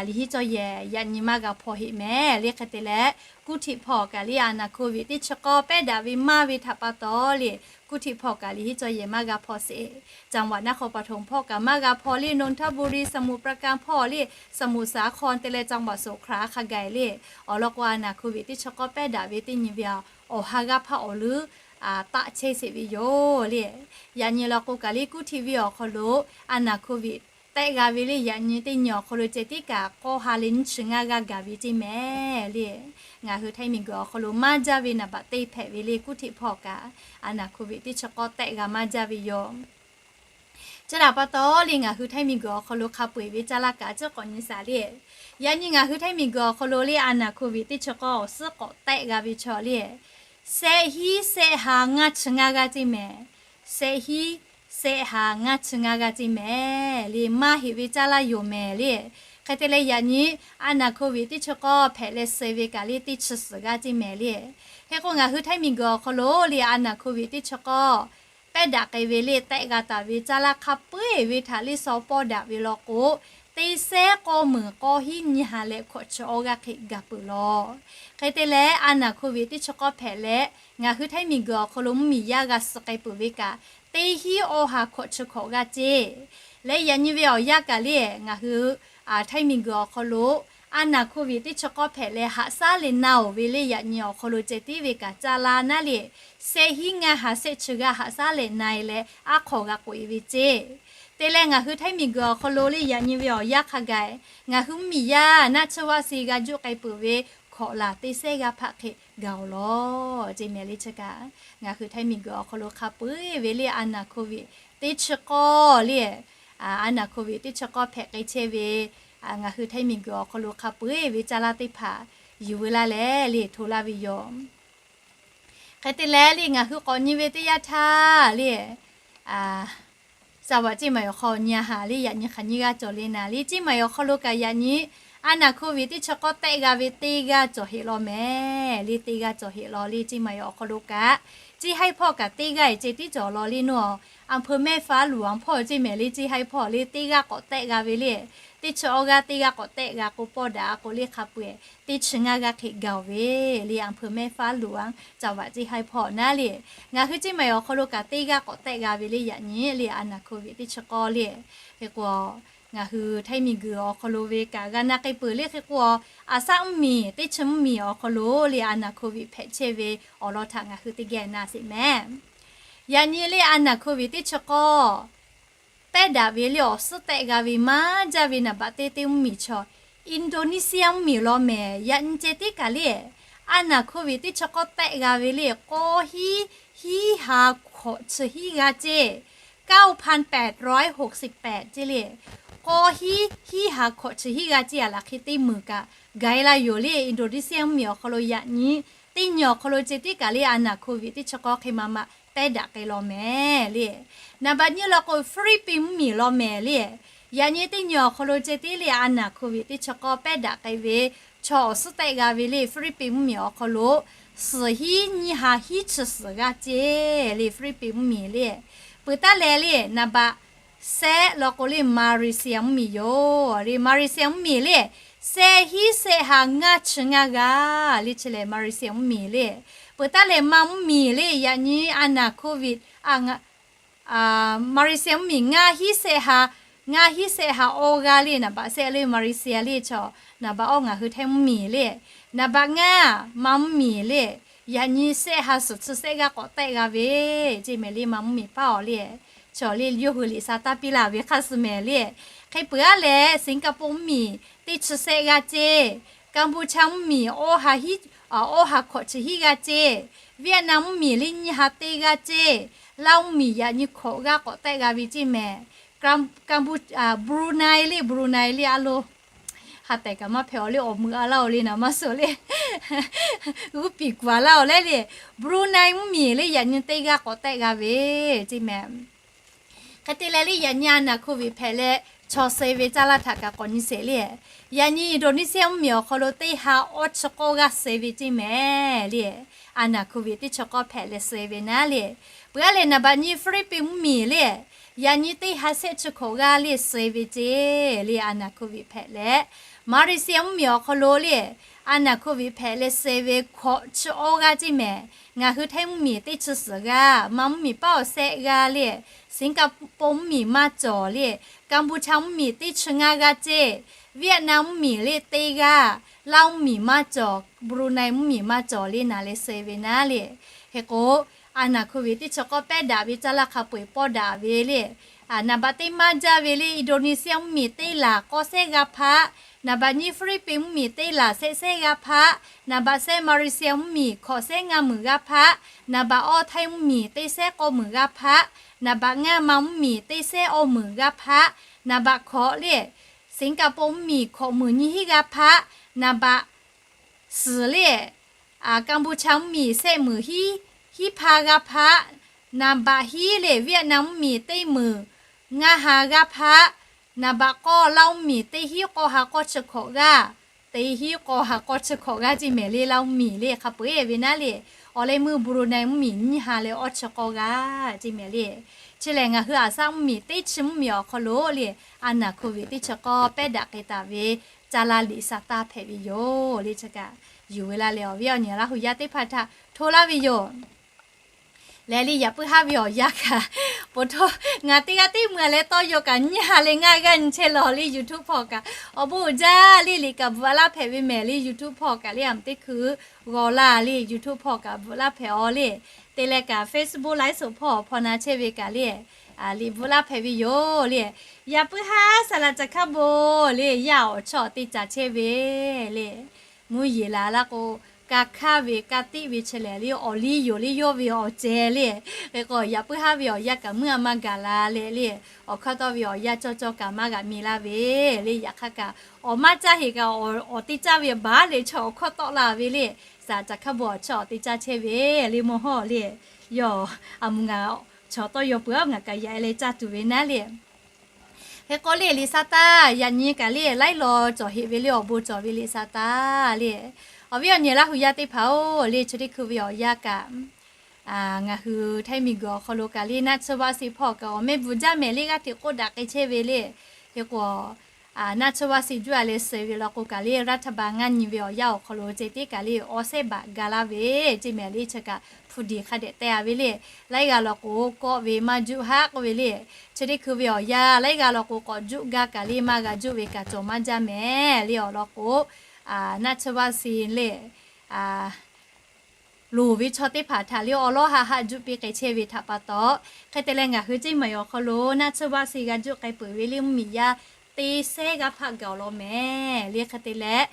liꞈ hiˉ cawˇ yehˬ yaꞈ nyi maˇ g'a hpaw heˆ mehˍ le. Hk'e te leh กรุงเทพ hpawˇ kaꞈ le a naˍ โควิด teˇ chi k'awˇ pehˉ daꞈ ve maˇ ve htaꞈ pa taw le กรุงเทพ hpawˇ kaꞈ liꞈ hiˉ cawˇ yehˬ maˇ g'a hpaw sheˍ. จังหวัดนครปฐม hpawˇ kaꞈ maˇ g'a hpaw le นนทบุรี สมุทรปราการ hpawˇ le สมุทรสาคร te leh จังหวัดสงขลา hk'a gaˬ le. Awˬ lawn k'o a naˍ โควิด teˇ chi k'awˇ pehˉ daꞈ ve teˇ nyi ve awˬ ha g'aˇ hpaˇ awˬ leuˉ taˆ chehˇ sheˍ ve yoˬ le. Yaꞈ nyi law k'o kaꞈ le กรุงเทพ ve awˬ hk'aw lo a naˍ โควิด tehˆ g'a ve le yaꞈ nyi teˇ nyi awˬ hk'aw lo ceh tiˉ kaꞈ k'awˇ ha leh nyiˇ chi ngaˇ g'aˇ gaˬ ve ceˇ mehˍ le. Ngaˬ hui ไทย miˬguiˬ awˬ hk'aw lo maˇ jaˇ ve นับเบอร์ teˇ hpehꞈ ve le กรุงเทพ hpawˇ kaꞈ a naˍ โควิด teˇ chi k'awˇ tehˆ g'a maˇ jaˇ ve yoˬ. Chi htaꞈ pa taw le, ngaˬ hui Htaiˇ miˬguiˬ awˬ hk'aw lo hk'a peu-eˬ ve caˇ laˇ kaꞈ ciˉ k'awꞈ nyi sheˍ le. Yaꞈ nyi ngaˬ hui Htaiˇ miˬguiˬ awˬ hk'aw lo le, a naˬ hkoˇ viˬ teˇ chi k'awˇ awˬ suhˉ k'awꞈ tehˆ g'a ve chaw le, shehˆ hinˉ shehˆ ha ngaˇ chi ngaˇ g'aˇ ceˇ mehˍ. Shehˆ hinˉ shehˆ ha ngaˇ chi ngaˇ g'aˇ ceˇ mehˍ le. Maˇ heꞈ ve caˇ laˇ yoˬ mehˍ le. Hk'e te leh yaꞈ nyi a naˬ hkoˇ viˬ teˇ chi k'awˇ hpehꞈ leh suh ve kaꞈ le teˇ chi suhˍ g'aˇ ceˇ mehˍ le. Hk'e k'o, ngaˬ hui Htaiˇ miˬguiˬ awˬ hk'aw lo le a naˬ hkoˇ viˬ teˇ chi k'awˇ pehˇ daꞈ k'ai ve le tehˆ g'a taˍ ve caˇ laˇ hk'a peu-eˬ ve htaꞈ le saw pawˇ daꞈ ve law k'o, teˇ sehˉ k'awˇ meunˍ k'awˇ hinˉ nyiˇ ha leh hkawꞈ chi awˇ g'aˇ hk'e gaˬ peuˬ law. Hk'e te leh, a naˬ hkoˇ viˬ teˇ chi k'awˇ hpehꞈ leh ngaˬ hui Htaiˇ miˬguiˬ awˬ hk'aw lo mvuhˇmiˬ yaˇ g'a suh k'ai peuˬ ve kaꞈ, teˇ hinˉ awˇ ha hkawꞈ chi hkawꞈ g'aˇ ceˇ. Leh yaꞈ nyi ve awˬ yanˇ kaꞈ le, ngaˬ hui Htaiˇ miˬguiˬ awˬ hk'aw lo a naˬ hkoˇ viˬ teˇ chi k'awˇ hpehꞈ leh haꞈ shaˉ leh na-oˬ ve le, yaꞈ nyi awˬ hk'aw lo ceh tiˉ ve kaꞈ caˇ laˇ naˉ le, shehˆ hinˉ ngaˇ ha shehˆ chi g'aˇ haꞈ shaˉ leh na-e leh aˉ hk'aw g'a k'oꞈ-e ve ceˇ. Te leh ngaˬ hui Htaiˇ miˬguiˬ awˬ hk'aw lo le yaꞈ nyi ve awˬ yanˇ hk'a gaˬ, ngaˬ hui mvuhˇmiˬ yaˇ naˆ tsuhˇ vaˆ suh g'a juˆ k'ai peuˬ ve hkawꞈ laˬ teˇ sehˉ g'aˇ hpaˆ hk'e gaˬ-oˬ lawˬ ceˇ mehˍ le. Chi kaꞈ ngaˬ hui Htaiˇ miˬguiˬ awˬ hk'aw lo hk'a peu-eˬ ve le a naˬ hkoˇ viˬ teˇ chi k'awˇ le, a naˬ hkoˇ viˬ teˇ chi k'awˇ hpehꞈ k'ai chehˇ ve ngaˬ hui Htaiˇ miˬguiˬ awˬ hk'aw lo hk'a peu-eˬ ve caˇ laˇ teˇ hpaˍ yuˬ veu laˇ leh le hto laˇ ve yoˬ. Hk'e te leh le ngaˬ hui k'awꞈ nyi ve teˇ yanˇ htaˇ le, Saˍ vaꞈ Ceˇ Maiˍ awˬ hk'aw nyi a haꞈ le yaꞈ nyi hk'aˬ nyiˇ g'aˇ cawˬ le naˍ le, Ceˇ Maiˍ awˬ hk'aw lo kaꞈ yaꞈ nyi a naˬ hkoˇ viˬ teˇ chi k'awˇ tehˆ g'a ve teˇ g'aˇ cawˬ heꞈ law mehˍ le, teˇ g'aˇ cawˬ heꞈ law le. Ceˇ Maiˍ awˬ hk'aw lo kaꞈ, Ceˇ haiˉ hpawˇ kaꞈ teˇ g'aˇ-e ceh tiˉ cawˬ law le nawˬ. A hpeu mehˇ faˉ luˬ a hpawˇ Ceˇ mehˍ le, Ceˇ haiˉ hpawˇ le teˇ g'aˇ k'awꞈ tehˆ g'a ve le, teˇ chi awˇ g'aˇ teˇ g'aˇ k'awꞈ tehˆ g'a k'o pawˇ daꞈ a k'o le hk'a peu-eˬ teˇ chi ngaˇ g'aˇ hk'e gaˬ-oˬ ve le. A hpeu mehˇ faˉ luˬ a Saˍ vaꞈ Ceˇ haiˉ hpawˇ naˉ le, ngaˬ hui Ceˇ Maiˍ awˬ hk'aw lo kaꞈ teˇ g'aˇ k'awꞈ tehˆ g'a ve le yaꞈ nyi le a naˬ hkoˇ viˬ teˇ chi k'awˇ le. Hk'e k'o, ngaˬ hui Htaiˇ miˬguiˬ awˬ hk'aw lo ve kaꞈ g'a na k'ai peuˬ le. Hk'e k'o, aˬ shaˆ mvuhˇmiˬ teˇ chi mvuhˇmiˬ awˬ hk'aw lo le a naˬ hkoˇ viˬ hpehꞈ chehˇ ve awˬ lawn htaꞈ ngaˬ hui teˇ geh na sheˍ mehˍ. Yaꞈ nyi le a naˬ hkoˇ viˬ teˇ chi k'awˇ pehˇ daꞈ ve le awˬ suhˉ tehˆ g'a ve maˇ jaˇ ve naˍ baꞈ teˇ teˇ mvuhˇmiˬ chaw Indonesia mvuhˇmiˬ law mehˍ. Yaꞈ nyi ceh tiˉ kaꞈ le a naˬ hkoˇ viˬ teˇ chi k'awˇ tehˆ g'a ve le k'awˇ hinˉ hinˉ ha hkawꞈ chi hinˉ g'aˇ ceˇ, เก้าพันแปดร้อยหกสิบแปด ceˇ le. K'awˇ hinˉ hinˉ ha hkawꞈ chi hinˉ g'aˇ ceˇ a laˬ hk'e teˇ meunˍ kaꞈ gaˬ-e la yoˬ le. Indonesia mvuhˇmiˬ awˬ hk'aw lo yaꞈ nyi teˇ nyi awˬ hk'aw lo ceh tiˉ kaꞈ le a naˬ hkoˇ viˬ teˇ chi k'awˇ hk'e ma ma pehˇ daꞈ k'ai law mehˍ le. Naˍ baꞈ nyiˇ law k'o Philippines mvuhˇmiˬ law mehˍ le. Yaꞈ nyi teˇ nyi awˬ hk'aw lo ceh tiˉ le a naˬ hkoˇ viˬ teˇ chi k'awˇ pehˇ daꞈ k'ai ve chaw awˬ suhˉ tehˆ g'a ve le Philippines mvuhˇmiˬ awˬ hk'aw lo suhˍ hinˉ nyiˇ ha hinˉ chi suhˍ g'aˇ ceˇ le Philippines mvuhˇmiˬ le. Peuˬ taˉ leh le naˍ baꞈ shehˆ law k'o le Malaysia mvuhˇmiˬ yoˬ le. Malaysia mvuhˇmiˬ le shehˆ hinˉ shehˆ ha ngaˇ chi ngaˇ g'aˇ le chi lehˬ Malaysia mvuhˇmiˬ le. Peuˬ taˉ leh ma mvuhˇmiˬ le yaꞈ nyi a naˬ hkoˇ viˬ a Malaysia mvuhˇmiˬ ngaˇ hinˉ shehˆ ha, ngaˇ hinˉ shehˆ ha awˇ g'aˇ le naˍ baꞈ shehˆ le Malaysia le chaw naˍ baꞈ awˇ ngaˬ hui Htaiˇ mvuhˇmiˬ le. Naˍ baꞈ ngaˇ ma mvuhˇmiˬ le yaꞈ nyi shehˆ ha suhˍ chi shehˆ g'aˇ k'awꞈ tehˆ g'a ve ceˇ mehˍ le ma mvuhˇmiˬ paˉ awˬ le. Chaw le yawˇ hui liꞈ sha taˇ piˇ laˇ ve hk'aˇ suh mehˍ le. Hk'e peuˬ aˉ leh Singapore mvuhˇmiˬ teˇ chi shehˆ g'aˇ ceˇ, Cambodia mvuhˇmiˬ awˇ ha hkawꞈ chi hiˉ g'aˇ ceˇ, Vietnam mvuhˇmiˬ le nyiˇ ha teˇ g'aˇ ceˇ, Laos mvuhˇmiˬ yaꞈ nyi hkawꞈ g'aˇ k'awꞈ tehˆ g'a ve ceˇ mehˍ. Brunei le, Brunei le a lo ha tehˬ kaꞈ maˇ hpehꞈ awˬ le awˬ meuꞈ a laˇ-oˬ le naˍ maˇ suh le g'uˇ piˍ kuˬ a laˇ-oˬ leh le, Brunei mvuhˇmiˬ le yaꞈ nyi teˇ g'aˇ k'awꞈ tehˆ g'a ve ceˇ mehˍ. Hk'e te leh le yaꞈ nyi a naˬ hkoˇ viˬ hpehꞈ leh chaw suh-e ve caˇ laˇ htaꞈ kaꞈ k'awꞈ nyi sheˍ le. Yaꞈ nyi Indonesia mvuhˇmiˬ awˬ hk'aw lo teˇ ha awˇ chi k'awˇ g'aˇ suh-e ve ceˇ mehˍ le. A naˬ hkoˇ viˬ teˇ chi k'awˇ hpehꞈ leh suh-e ve naˉ le. Peuˬ aˉ lehˬ naˍ baꞈ nyi Philippines mvuhˇmiˬ le yaꞈ nyi teˇ ha shehˆ chi hkawꞈ g'aˇ le suh-e ve ceˇ le. A naˬ hkoˇ viˬ hpehꞈ leh Malaysia mvuhˇmiˬ awˬ hk'aw lo le a naˬ hkoˇ viˬ hpehꞈ leh suh-e ve hkawꞈ chi awˇ g'aˇ ceˇ mehˍ. Ngaˬ hui Htaiˇ mvuhˇmiˬ teˇ chi suhˍ g'aˇ, ma mvuhˇmiˬ paˉ awˬ shehˆ g'aˇ le, Singapore mvuhˇmiˬ maˇ cawˬ le, Cambodia mvuhˇmiˬ teˇ chi ngaˇ g'aˇ ceˇ, Vietnam mvuhˇmiˬ le teˇ g'aˇ, Laos mvuhˇmiˬ maˇ cawˬ, Brunei mvuhˇmiˬ maˇ cawˬ le naˍ leh suh-e ve naˉ le. Hk'e k'o, a naˬ hkoˇ viˬ teˇ chi k'awˇ pehˇ daꞈ ve caˇ laˇ hk'a peu-eˬ pawˇ daꞈ ve le. Naˍ baꞈ teˇ maˇ jaˇ ve le Indonesia mvuhˇmiˬ teˇ laˬ k'awˇ shehˆ g'aˇ hpaˆ Naˍ baꞈ nyiˇ Hpiˇliˇpiˆ mvuhˇmiˬ teˇ laˬ sehˆ sehˉ g'aˇ hpaˆ. Naˍ baꞈ sehˆ Malaysia mvuhˇmiˬ hkawꞈ sehˉ ngaˇ meunˍ g'aˇ hpaˆ. Naˍ baꞈ awˇ Htaiˇ mvuhˇmiˬ teˇ sehˉ k'awˇ meunˍ g'aˇ hpaˆ. Naˍ baꞈ ngaˇ ma mvuhˇmiˬ teˇ sehˉ awˇ meunˍ g'aˇ hpaˆ. Naˍ baꞈ hkawꞈ le, Singapore mvuhˇmiˬ hkawꞈ meunˍ nyiˇ hinˉ g'aˇ hpaˆ. Naˍ baꞈ suhˍ le, Kampuchea mvuhˇmiˬ sehˆ meunˍ hiˉ, hiˉ hpaˇ g'aˇ hpaˆ. Naˍ baꞈ hiˉ le, Vietnam mvuhˇmiˬ teˇ meunˍ ngaˇ ha g'aˇ hpaˆ. Naˍ baꞈ k'awˇ Laoˇ mvuhˇmiˬ teˇ hinˉ k'awˇ ha k'awˇ chi hkawꞈ g'aˇ, teˇ hinˉ k'awˇ ha k'awˇ chi hkawꞈ g'aˇ ceˇ mehˍ le. Laoˇ mvuhˇmiˬ le hk'a peu-eˬ ve naˉ le, awˬ leh meuˇ Brunei mvuhˇmiˬ nyiˇ ha leh awˇ chi k'awˇ g'aˇ ceˇ mehˍ le. Chi lehˬ ngaˬ hui Aˍsaˆ mvuhˇmiˬ teˇ chi mvuhˇmiˬ awˬ hk'aw lo le, a naˍ hk'oˆ ve teˇ chi k'awˇ pehˉ daꞈ k'ai taˍ ve caˇ laˇ liꞈ sa taˇ hpehꞈ ve yoˬ le. Chi kaꞈ yuˬ ve laˇ leh awˬ viˉ awˬ nyi Laˇ hu yaˇ teˇ hpaˍ htaꞈ hto laˇ ve yoˬ. Lehˬ le, yaꞈ puiˉ haˉ ve awˬ yanˇ kaꞈ, po htawˇ ngaˬ teˇ g'aˇ tiˉ mui-a leh tawˇ yaw kaꞈ nyiˇ ha leh ngaˇ g'aˇ nyi chehˇ lawˬ le. YouTube hpawˇ kaꞈ awˬ bon uiˍ jaˇ le. Liꞈ kaꞈ bvuhꞈ laˇ hpehꞈ ve mehˍ le. YouTube hpawˇ kaꞈ le, a teˇ hkui g'aw laˇ le. YouTube hpawˇ kaꞈ bvuhꞈ laˇ hpehꞈ-aw le. Te leh kaꞈ Facebook live show hpawˇ hpaw na chehˇ ve kaꞈ le, liꞈ bvuhꞈ laˇ hpehꞈ ve yoˬ le. Yaꞈ puiˉ haˉ saˍ laꞈ caˬ hkaˇ bon le, yaˇ awˬ chawˇ teˇ caˬ chehˇ ve le. Mvuhˇ yeˬ laˬ laˇ k'o, ka hkaˇ ve ka tiˆ ve chi lehˬ le, awˬ liˇ yoˬ le, yawˇ ve awˬ ceh le. Hk'e k'o yaꞈ puiˉ haˉ ve awˬ yanˇ kaꞈ mui-a maˇ gaˬ la leh le, awˬ hkawˇ tawˆ ve awˬ yanˇ cawˇ cawˇ kaꞈ maˇ g'a mi laˇ ve le. Yaꞈ hk'aˇ kaꞈ awˬ maˇ caˇ heˍ kaꞈ awˬ teˇ caˇ ve baˬ le chaw awˬ hkawˇ tawˆ la ve le. Saˍ laꞈ caˬ hkaˇ bon awˬ chawˇ awˬ teˇ caˇ chehˇ ve le mvuhˇ hawˇ le. Yawˇ a mvuhˇ ngaˬ chaw tawˇ yaw peuˬ-a, ngaˬ kaꞈ yaꞈ leh caˇ tuˬ ve naˉ le. Hk'e k'o le, liꞈ sa taˇ yaꞈ nyi kaꞈ le, laiˉ law cawˬ heꞈ ve le, awˬ bon cawˬ ve liꞈ sa taˇ le. Awˬ viˉ awˬ nyi Laˇ hu yaˇ teˇ hpaˍ-oˬ le, chi teˇ hkui ve awˬ yanˇ kaꞈ, ngaˬ hui Htaiˇ miˬguiˬ awˬ hk'aw lo kaꞈ le, naˆ tsuhˇ vaˆ si hpawˇ kaꞈ awˬ mehˆ bvuhꞈ jaˇ mehˍ le, g'aˇ hteꞈ k'oˆ daꞈ k'ai chehˇ ve le. Hk'e k'o, naˆ tsuhˇ vaˆ si juˇ-a leh suh ve law k'o kaꞈ le, รัฐบาล ngaˇ nyi ve awˬ yanˇ awˬ hk'aw lo ceh tiˉ kaꞈ le, awˬ sehˉ baꞈ ga laˇ ve ceˇ mehˍ le. Chi kaꞈ hpu diˬ hk'a dehꞈ teh-a ve le. Laiˉ g'aˇ law k'o kawˆ ve maˇ juˆ haˆ k'oˆ ve le. Chi teˇ hkui ve awˬ yanˇ laiˉ g'aˇ law k'o k'awꞈ juˆ gaˇ kaꞈ le, maˇ g'a juˆ ve kaꞈ cawˬ maˇ jaˇ mehˍ le. Awˬ lawn k'o, naˆ tsuhˇ vaˆ si le loˍ ve chaw teˇ hpaˍ htaꞈ le awˬ lawˉ haˆ haˆ juˆ piˇ k'ai chehˇ ve htaꞈ pa taw, hk'e te leh ngaˬ hui Ceˇ maiˍ awˬ hk'aw lo naˆ tsuhˇ vaˆ si g'a juˆ k'ai peuˬ ve le mvuhˇmiˬ yaˇ teˇ sehˉ g'aˇ hpaˆ gaˬ-oˬ law mehˍ le. Hk'e te leh,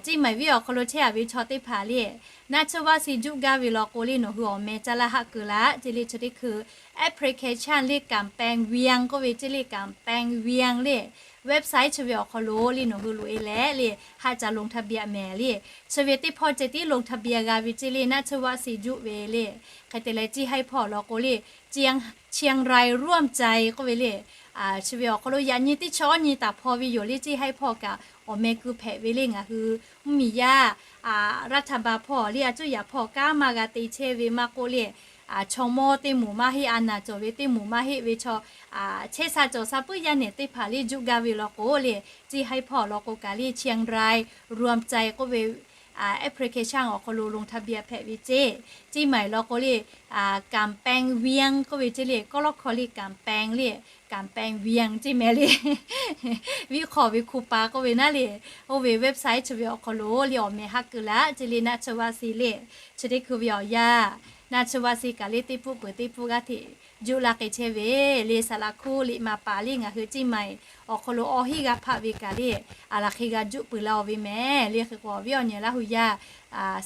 Ceˇ maiˍ venˇ awˬ hk'aw lo chehˇ-a ve chaw teˇ hpaˍ le, naˆ tsuhˇ vaˆ si juˆ gaˇ ve law k'o le, nawˬ hui awˬ meh caˇ laˇ haˆ keu laˇ ceˇ le. Chi teˇ hkui application le, Kanˍ pehˍ venˇ k'oˆ ve ceˇ le, Kanˍ pehˍ venˇ le, website chi ve awˬ hk'aw lo le nawˬ hui loꞈ-e leh le, haˆ ca ลงทะเบียน mehˍ le. Chi ve teˇ hpawˇ ceh tiˉ ลงทะเบียน g'a ve ceˇ le, naˆ tsuhˇ vaˆ si juˆ ve le. Hk'e te leh Ceˇ haiˇ hpawˇ law k'o le, เชียงรายร่วมใจ k'oˆ ve le, chi ve awˬ hk'aw lo yaꞈ nyi teˇ chi awˇ nyi taˍ hpaw ve yoˬ le. Ceˇ haiˇ hpawˇ kaꞈ awˬ meh keu hpehꞈ ve le. Ngaˬ hui mvuhˇmiˬ yaˇ รัฐบาล hpawˇ le, a cuˇ yaꞈ hpawˇ kanˉ maˇ g'a te chehˇ ve maˇ k'oˆ le, chaw mawˇ teˇ moˍ maˇ heˆ, a naˍ cawˬ ve teˇ moˍ maˇ heˆ ve chaw, chehˇ sha cawˬ sha puiˉ yaˇ nehˬ teˇ hpaˍ le juˆ gaˇ ve law k'o le, Ceˇ haiˇ hpawˇ law k'o kaꞈ le เชียงรายร่วมใจ k'oˆ ve application awˬ hk'aw lo ลงทะเบียน hpehꞈ ve ceˇ. Ceˇ maiˍ law k'o le, Kanˍ pehˍ venˇ k'oˆ ve ceˇ le, kawˇ lawˇ hkawˇ le Kanˍ pehˍ le, Kanˍ pehˍ venˇ ceˇ mehˍ le. Viˉ hk'aw ve hku pa k'oˆ ve naˉ le, oˇ ve website chi ve awˬ hk'aw lo le awˬ meh haˆ keu laˇ ceˇ le, naˆ tsuhˇ vaˆ si le. Chi teˇ hkui ve awˬ yanˇ, naˆ tsuhˇ vaˆ si kaꞈ le teˇ pfuhˆ peuˬ teˇ pfuhˆ g'aˇ hteꞈ juˆ laˇ k'ai chehˇ ve le. Saˍ laꞈ hkuˇ liꞈ maˍ paˍ le ngaˬ hui Ceˇ maiˍ awˬ hk'aw lo awˬ hinˉ g'aˇ hpaˆ ve kaꞈ le, a laˬ hk'e g'a juˆ peuˬ laˇ-oˬ ve mehˍ le. Hk'e k'o awˬ viˉ awˬ nyi Laˇ hu yaˇ,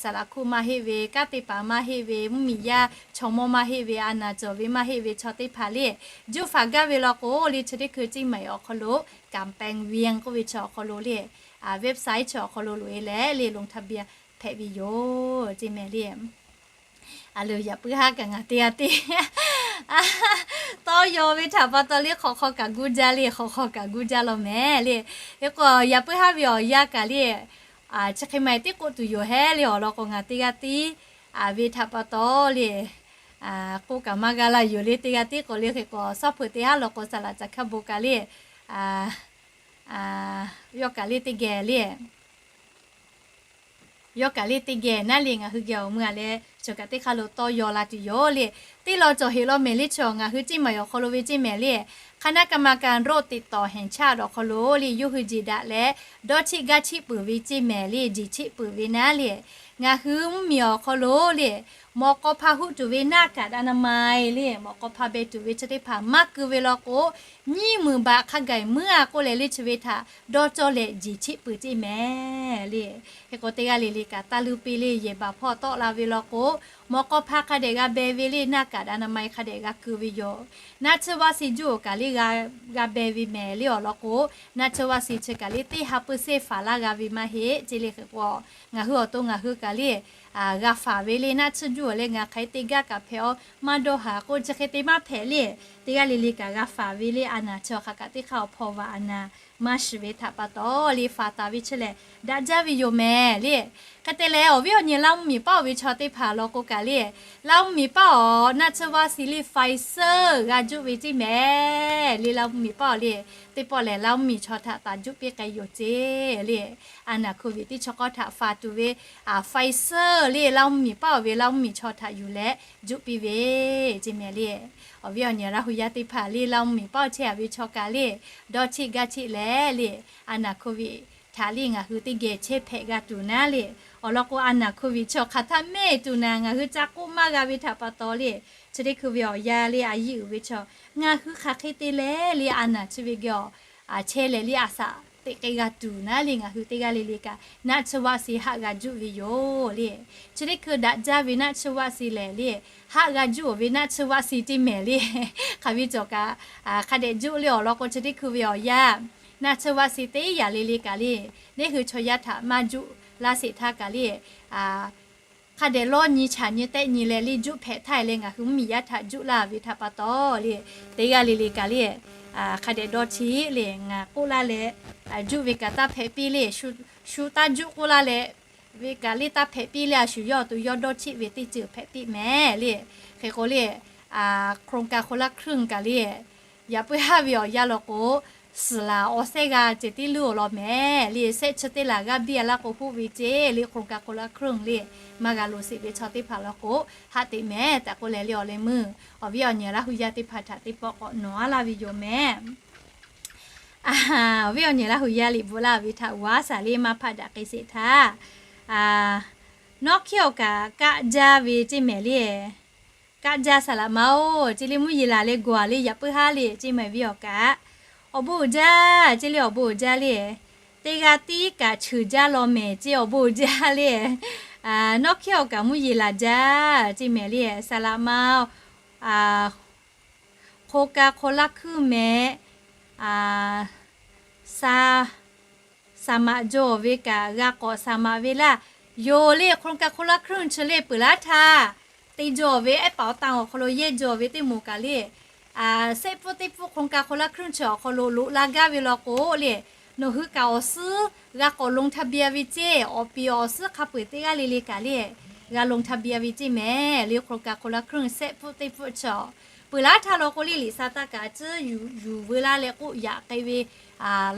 saˍ laꞈ hkuˇ maˇ heˆ ve, kanˉ te paˍ maˇ heˆ ve, mvuhˇmiˬ yaˇ chaw mawˇ maˇ heˆ ve, a naˍ cawˬ ve maˇ heˆ ve chaw teˇ hpaˍ le, juˆ faˍ gaˇ ve law k'o le, chi teˇ hkui Ceˇ maiˍ awˬ hk'aw lo Kanˍ pehˍ venˇ k'oˆ ve chi awˬ hk'aw lo le, website chi awˬ hk'aw lo loꞈ-e leh le ลงทะเบียน hpehꞈ ve yoˬ ceˇ mehˍ le. A lo yaꞈ puiˉ haˉ kaꞈ ngaˬ teˇ g'aˇ tiˉ tawˇ yaw ve htaꞈ pa taw le, hk'awꞈ hk'aw kaꞈ guˇ jaˇ le, hk'awꞈ hk'aw kaꞈ guˇ jaˇ law mehˍ le. Hk'e k'o yaꞈ puiˉ haˉ ve awˬ yanˇ kaꞈ le, chi hk'e ma tiˉ k'oˆ tuˬ yoˬ hehˉ le. Awˬ lawn k'o ngaˬ teˇ g'aˇ tiˉ ve htaꞈ pa taw le, k'oˆ kaꞈ maˇ g'a laˇ yoˬ le. Teˇ g'aˇ tiˉ k'o le, hk'e k'o sawˉ hpeuꞈ teˇ haˉ law k'o saˍ laꞈ caˬ hkaˇ bon kaꞈ le, yawˇ kaꞈ le teˇ geh le, yawˇ kaꞈ le teˇ geh naˉ le, ngaˬ hui geh awˬ mui-a leh chi kaꞈ teˇ hk'aˇ lo tawˇ yaw la tuˬ yoˬ le. Teˇ law cawˬ heꞈ law mehˍ le. Chi ngaˬ hui Ceˇ maiˍ awˬ hk'aw lo ve ceˇ mehˍ le, คณะกรรมการโรคติดต่อแห่งชาติ awˬ hk'aw lo le yawˇ hui jeˬ daꞈ leh dawˇ cheˆ gaˇ cheˆ peuˬ ve ceˇ mehˍ le, jeˬ cheˆ peuˬ ve naˉ le, ngaˬ hui mvuhˇmiˬ awˬ hk'aw lo le mawꞈ k'aw hpa huˆ tuˬ ve หน้ากากอนามัย le, mawꞈ k'aw hpa beh tuˬ ve chi teˇ hpaˍ maˇ keu ve law k'o, nyiˇ meunˍ baꞈ hk'a gaˬ muiˉ a k'oˆ leh le chi ve htaꞈ dawˇ cawˇ leh jeˬ cheˆ peuˬ ceˇ mehˍ le. Hk'e k'o teˇ g'aˇ le le kaꞈ taˇ luˇ piˇ le, yehˬ baˬ hpawˇ tawˆ la ve law k'o, mawꞈ k'aw hpa hk'a dehꞈ g'a beh ve le, หน้ากากอนามัย hk'a dehꞈ g'a keu ve yoˬ. Naˆ tsuhˇ vaˆ si juˇ awˬ kaꞈ le g'a beh ve mehˍ le awˬ lawn k'o, naˆ tsuhˇ vaˆ si chi kaꞈ le teˇ ha เปอร์เซ็นต์ faˍ laˇ g'a ve maˇ heˆ ceˇ le. Hk'e k'o ngaˬ hui awˬ to ngaˬ hui kaꞈ le g'a faˍ ve le, naˆ tsuhˇ juˇ awˬ leh ngaˬ hk'aˬ hk'e te gaˇ kaꞈ hpehꞈ aw, maˇ dawˇ haˍ k'o chi hk'e te maˇ hpehꞈ le. Teˇ g'aˇ le le kaꞈ g'a faˍ ve le, a naˍ chi awˬ hk'aˬ kaꞈ teˇ hk'aˇ awˬ hpaw vaꞈ a naˍ maˇ shiˍ ve htaꞈ pa taw le, faˍ taˍ ve chi lehˬ daꞈ jaˇ ve yoˬ mehˍ le. Hk'e te leh awˬ viˉ awˬ nyi Laˇ mvuhˇ miˬ paˆ oˬ ve chaw teˇ hpaˍ law k'o kaꞈ le, Laˇ mvuhˇ miˬ paˆ awˬ naˆ tsuhˇ vaˆ si le Pfizer g'a juˆ ve ceˇ mehˍ le. Laˇ mvuhˇ miˬ paˆ oˬ le, teˇ pawˆ lehˬ Laˇ mvuhˇ miˬ chaw htaꞈ taˍ juˆ piˇ k'ai yoˬ ceˇ le. A naˍ โควิด teˇ chaw k'aw htaꞈ faˍ tuˬ ve Pfizer le Laˇ mvuhˇ miˬ paˆ oˬ ve Laˇ mvuhˇ miˬ chaw htaꞈ yuˬ leh juˆ piˇ ve ceˇ mehˍ le. Awˬ viˉ awˬ nyi Laˇ hu yaˇ teˇ hpaˍ le Laˇ mvuhˇ miˬ paˆ oˬ chehˇ a ve chaw kaꞈ le, dawˇ cheˆ gaˇ cheˆ leh le, a naˍ โควิด htaꞈ le ngaˬ hui teˇ geh chehˇ hpehꞈ g'a tuˬ naˉ le. Awˬ lawn k'o a naˍ โควิด chi awˬ hk'aˬ htaˇ mehˆ tuˬ naˍ ngaˬ hui ca k'oˆ maˇ g'a ve htaꞈ pa taw le, chi teˇ hkui ve awˬ yanˇ le a yiˇ uiˍ ve chaw ngaˬ hui hk'aˬ hk'e te leh le a naˍ chi ve geh awˬ chehˇ leh le a shaꞈ teꞈ k'ai g'a tuˬ naˉ le ngaˬ hui teˇ g'aˇ le le kaꞈ naˆ tsuhˇ vaˆ si haˆ g'a juˆ ve yoˬ le. Chi teˇ hkui daꞈ jaˇ ve naˆ tsuhˇ vaˆ si lehˬ le, haˆ g'a juˆ oˬ ve naˆ tsuhˇ vaˆ si ceˇ mehˍ le. Hk'aˬ ve cawˬ kaꞈ hk'a dehꞈ juˆ le awˬ lawn k'o chi teˇ hkui ve awˬ yanˇ naˆ tsuhˇ vaˆ si teˇ yanˇ le le kaꞈ le, neˇ hui chaw yaˇ htaꞈ maˇ juˆ laˇ sheˍ htaˇ kaꞈ le, hk'a dehꞈ lawˇ nyi chaꞈ nyi tehˆ nyi leh le juˆ hpehꞈ htaˇ leh ngaˬ hui mvuhˇ miˬ yaˇ htaꞈ juˆ laˇ ve htaꞈ pa taw le, teˇ g'aˇ le le kaꞈ le hk'a dehꞈ dawˇ cheˆ le ngaˬ k'oˆ laˇ leh juˆ ve kaꞈ taˇ hpehꞈ piˇ le, shu taˇ juˆ k'oˆ laˇ leh ve kaꞈ le taˇ hpehꞈ piˇ le, a shu yawˇ awˬ to yawˇ dawˇ cheˆ ve teˇ ceuˬ hpehꞈ piˇ mehˍ le. Hk'e k'o le, โครงการคนละครึ่ง kaꞈ le, yaꞈ puiˉ haˉ ve awˬ yanˇ law k'o, suhˍ laˬ awˬ sehˉ g'a ceh tiˉ luˇ awˬ lawn mehˍ le, sehˆ chi teˇ laˬ g'aˇ biˇ a laˇ k'o hoˆ ve ceˇ le, โครงการคนละครึ่ง le, maˇ g'a loꞈ sheˍ ve chaw teˇ hpaˍ law k'o, haˆ teꞈ mehˍ tehꞈ k'oˆ leh le awˬ leh meuˇ awˬ viˉ awˬ nyi Laˇ hu yaˇ teˇ hpaˍ htaꞈ teˇ pawˆ k'awꞈ nawˬ a laˇ ve yoˬ mehˍ. Awˬ viˉ awˬ nyi Laˇ hu yaˇ liꞈ bvuhꞈ laˇ ve htaꞈ g'aˇ shaˍ le maˇ hpaˆ daꞈ k'ai sheˍ htaˇ, nawˉ hkiˉ awˬ kaꞈ kaˆ jaˇ ve ceˇ mehˍ le. Kaˆ jaˇ saˍ laꞈ ma oˬ ceˇ le, mvuhˇ yeˬ laˬ leh gawˬ a le yaꞈ puiˉ haˉ le ceˇ mehˍ ve awˬ kaꞈ, awˬ bon uiˍ jaˇ ceˇ le, awˬ bon uiˍ jaˇ le. Teˇ g'aˇ tiˉ kaꞈ cheuˬ jaˇ law mehˍ ceˇ, awˬ bon uiˍ jaˇ le. Nawˉ hkiˉ awˬ kaꞈ mvuhˇ yeˬ laˬ jaˇ ceˇ mehˍ le. Saˍ laꞈ ma โครงการคนละครึ่ง mehˍ, saˍ maꞈ jaw ve kaꞈ g'a k'awꞈ saˍ maꞈ ve laˇ. Yoˬ le, โครงการคนละครึ่ง chi le peuˬ laˉ htaˇ, te jaw ve ehˉ paˍ awˬ tan awˬ hk'aw lo yehˇ jaw ve teˇ moˍ kaꞈ le, sehˆ pfuhˇ teˇ pfuhˇ โครงการคนละครึ่ง chi awˬ hk'aw lo loꞈ la gaˇ ve law k'o le, nawˬ hui kaꞈ awˬ suhˉ g'a k'awꞈ ลงทะเบียน ve ceˇ. Awˬ piˍ awˬ suhˉ hk'a peu-eˬ teˇ g'aˇ le le kaꞈ le g'a ลงทะเบียน ve ceˇ mehˍ le, โครงการคนละครึ่ง sehˆ pfuhˇ teˇ pfuhˇ chi awˬ peuˬ laˉ htaˇ law k'o le, liꞈ sa taˇ kaꞈ a ciˉ yuˬ veu laˇ leh k'oˆ yaꞈ k'ai ve,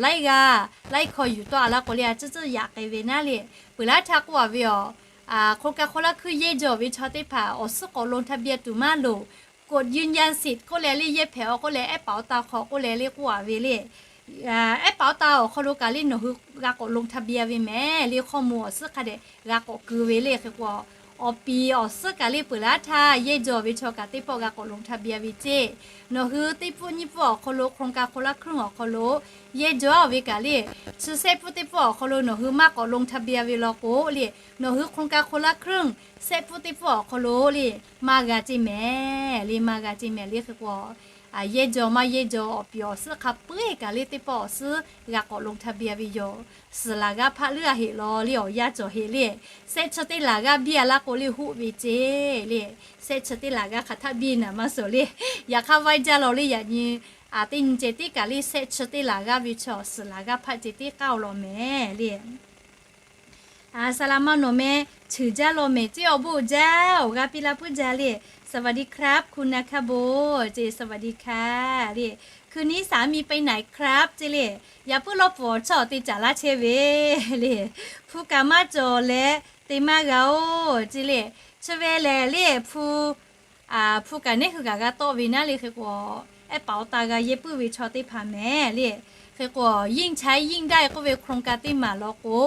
laiˉ g'aˇ laiˉ hkaw yuˬ tawˆ a laˇ k'o le, a ciˉ ciˉ yaꞈ k'ai ve naˉ le. Peuˬ laˉ htaˇ k'oˆ a ve aˬ, โครงการคนละครึ่ง yehˇ jaw ve chaw teˇ hpaˍ awˬ suhˉ k'awꞈ ลงทะเบียน tuˬ maˇ loˍ, กดยืนยันสิทธิ์ k'oˆ leh le yehˇ hpehꞈ awˬ k'oˆ leh ehˉ paˍ awˬ tan hk'aw k'oˆ leh le k'oˆ a ve le. Ehˉ paˍ awˬ tan awˬ hk'aw lo kaꞈ le nawˬ hui g'a k'awꞈ ลงทะเบียน ve mehˍ le, hkawˇ moˍ awˬ suhˉ hk'a dehꞈ g'a k'awꞈ keu ve le. Hk'e k'o, awˬ piˍ awˬ suhˉ kaꞈ le peuˬ laˉ htaˇ yehˇ jaw ve chaw kaꞈ teˇ pawˆ g'a k'awꞈ ลงทะเบียน ve ceˇ. Nawˬ hui teˇ pfuhˇ nyiˇ pfuhˇ awˬ hk'aw lo โครงการคนละครึ่ง awˬ hk'aw lo yehˇ jaw ve kaꞈ le, chi sehˆ pfuhˇ teˇ pfuhˇ awˬ hk'aw lo nawˬ hui maˇ k'awꞈ ลงทะเบียน ve law k'o le, nawˬ hui โครงการคนละครึ่ง sehˆ pfuhˇ teˇ pfuhˇ awˬ hk'aw lo le maˇ g'a ceˇ mehˍ le, maˇ g'a ceˇ mehˍ le. Hk'e k'o, yehˇ jaw maˇ yehˇ jaw awˬ piˍ awˬ suhˉ hk'a peu-eˬ kaꞈ le teˇ pawˆ awˬ suhˉ g'a k'awꞈ ลงทะเบียน ve yoˬ. Suhˍ laˬ g'aˇ hpaˆ leuˉ a heꞈ law le awˬ yanˇ cawˬ heꞈ le, sehˆ chi teˇ laˬ g'aˇ biˇ a laˇ k'o le hoˆ ve ceˇ le. Sehˆ chi teˇ laˬ g'aˇ hk'aˬ htaˆ biˇ naˍ maˇ suhˍ le. Yaꞈ hk'aˇ vaiˇ jaˇ law le yaꞈ nyi teˇ nyi ceh tiˉ kaꞈ le sehˆ chi teˇ laˬ g'aˇ ve chaw suhˍ laˬ g'aˇ hpaˆ ceh tiˉ k'aˇ awˬ lawn mehˍ le. Saˍ laꞈ ma nawˬ meh, cheuˬ jaˇ law mehˍ ceˇ, awˬ bon uiˍ jaˇ, awˬ g'aˇ piˇ laˇ puiˉ jaˇ le. สวัสดีครับ คุณนาคาโบ ceˇ, สวัสดีค่ะ le. คืนนี้สามีไปไหนครับ ceˇ le. Yaꞈ puiˉ lawˇ pfuhˍ awˬ chawˇ awˬ te caˍ laˇ chehˇ ve le. Hpu kaꞈ maˇ cawˬ leh te maˇ g'a oˬ ceˇ le. Chi ve lehˬ le hpu hpu kaꞈ neˉ hui kaꞈ g'a tawˆ ve naˉ le. Hk'e k'o, ehˉ paˍ awˬ tan g'a yehˇ puiˉ ve chaw teˇ hpaˍ mehˍ le. Hk'e k'o, ยิ่งใช้ยิ่งได้ k'oˆ ve โครงการ teˇ maˬ law k'o,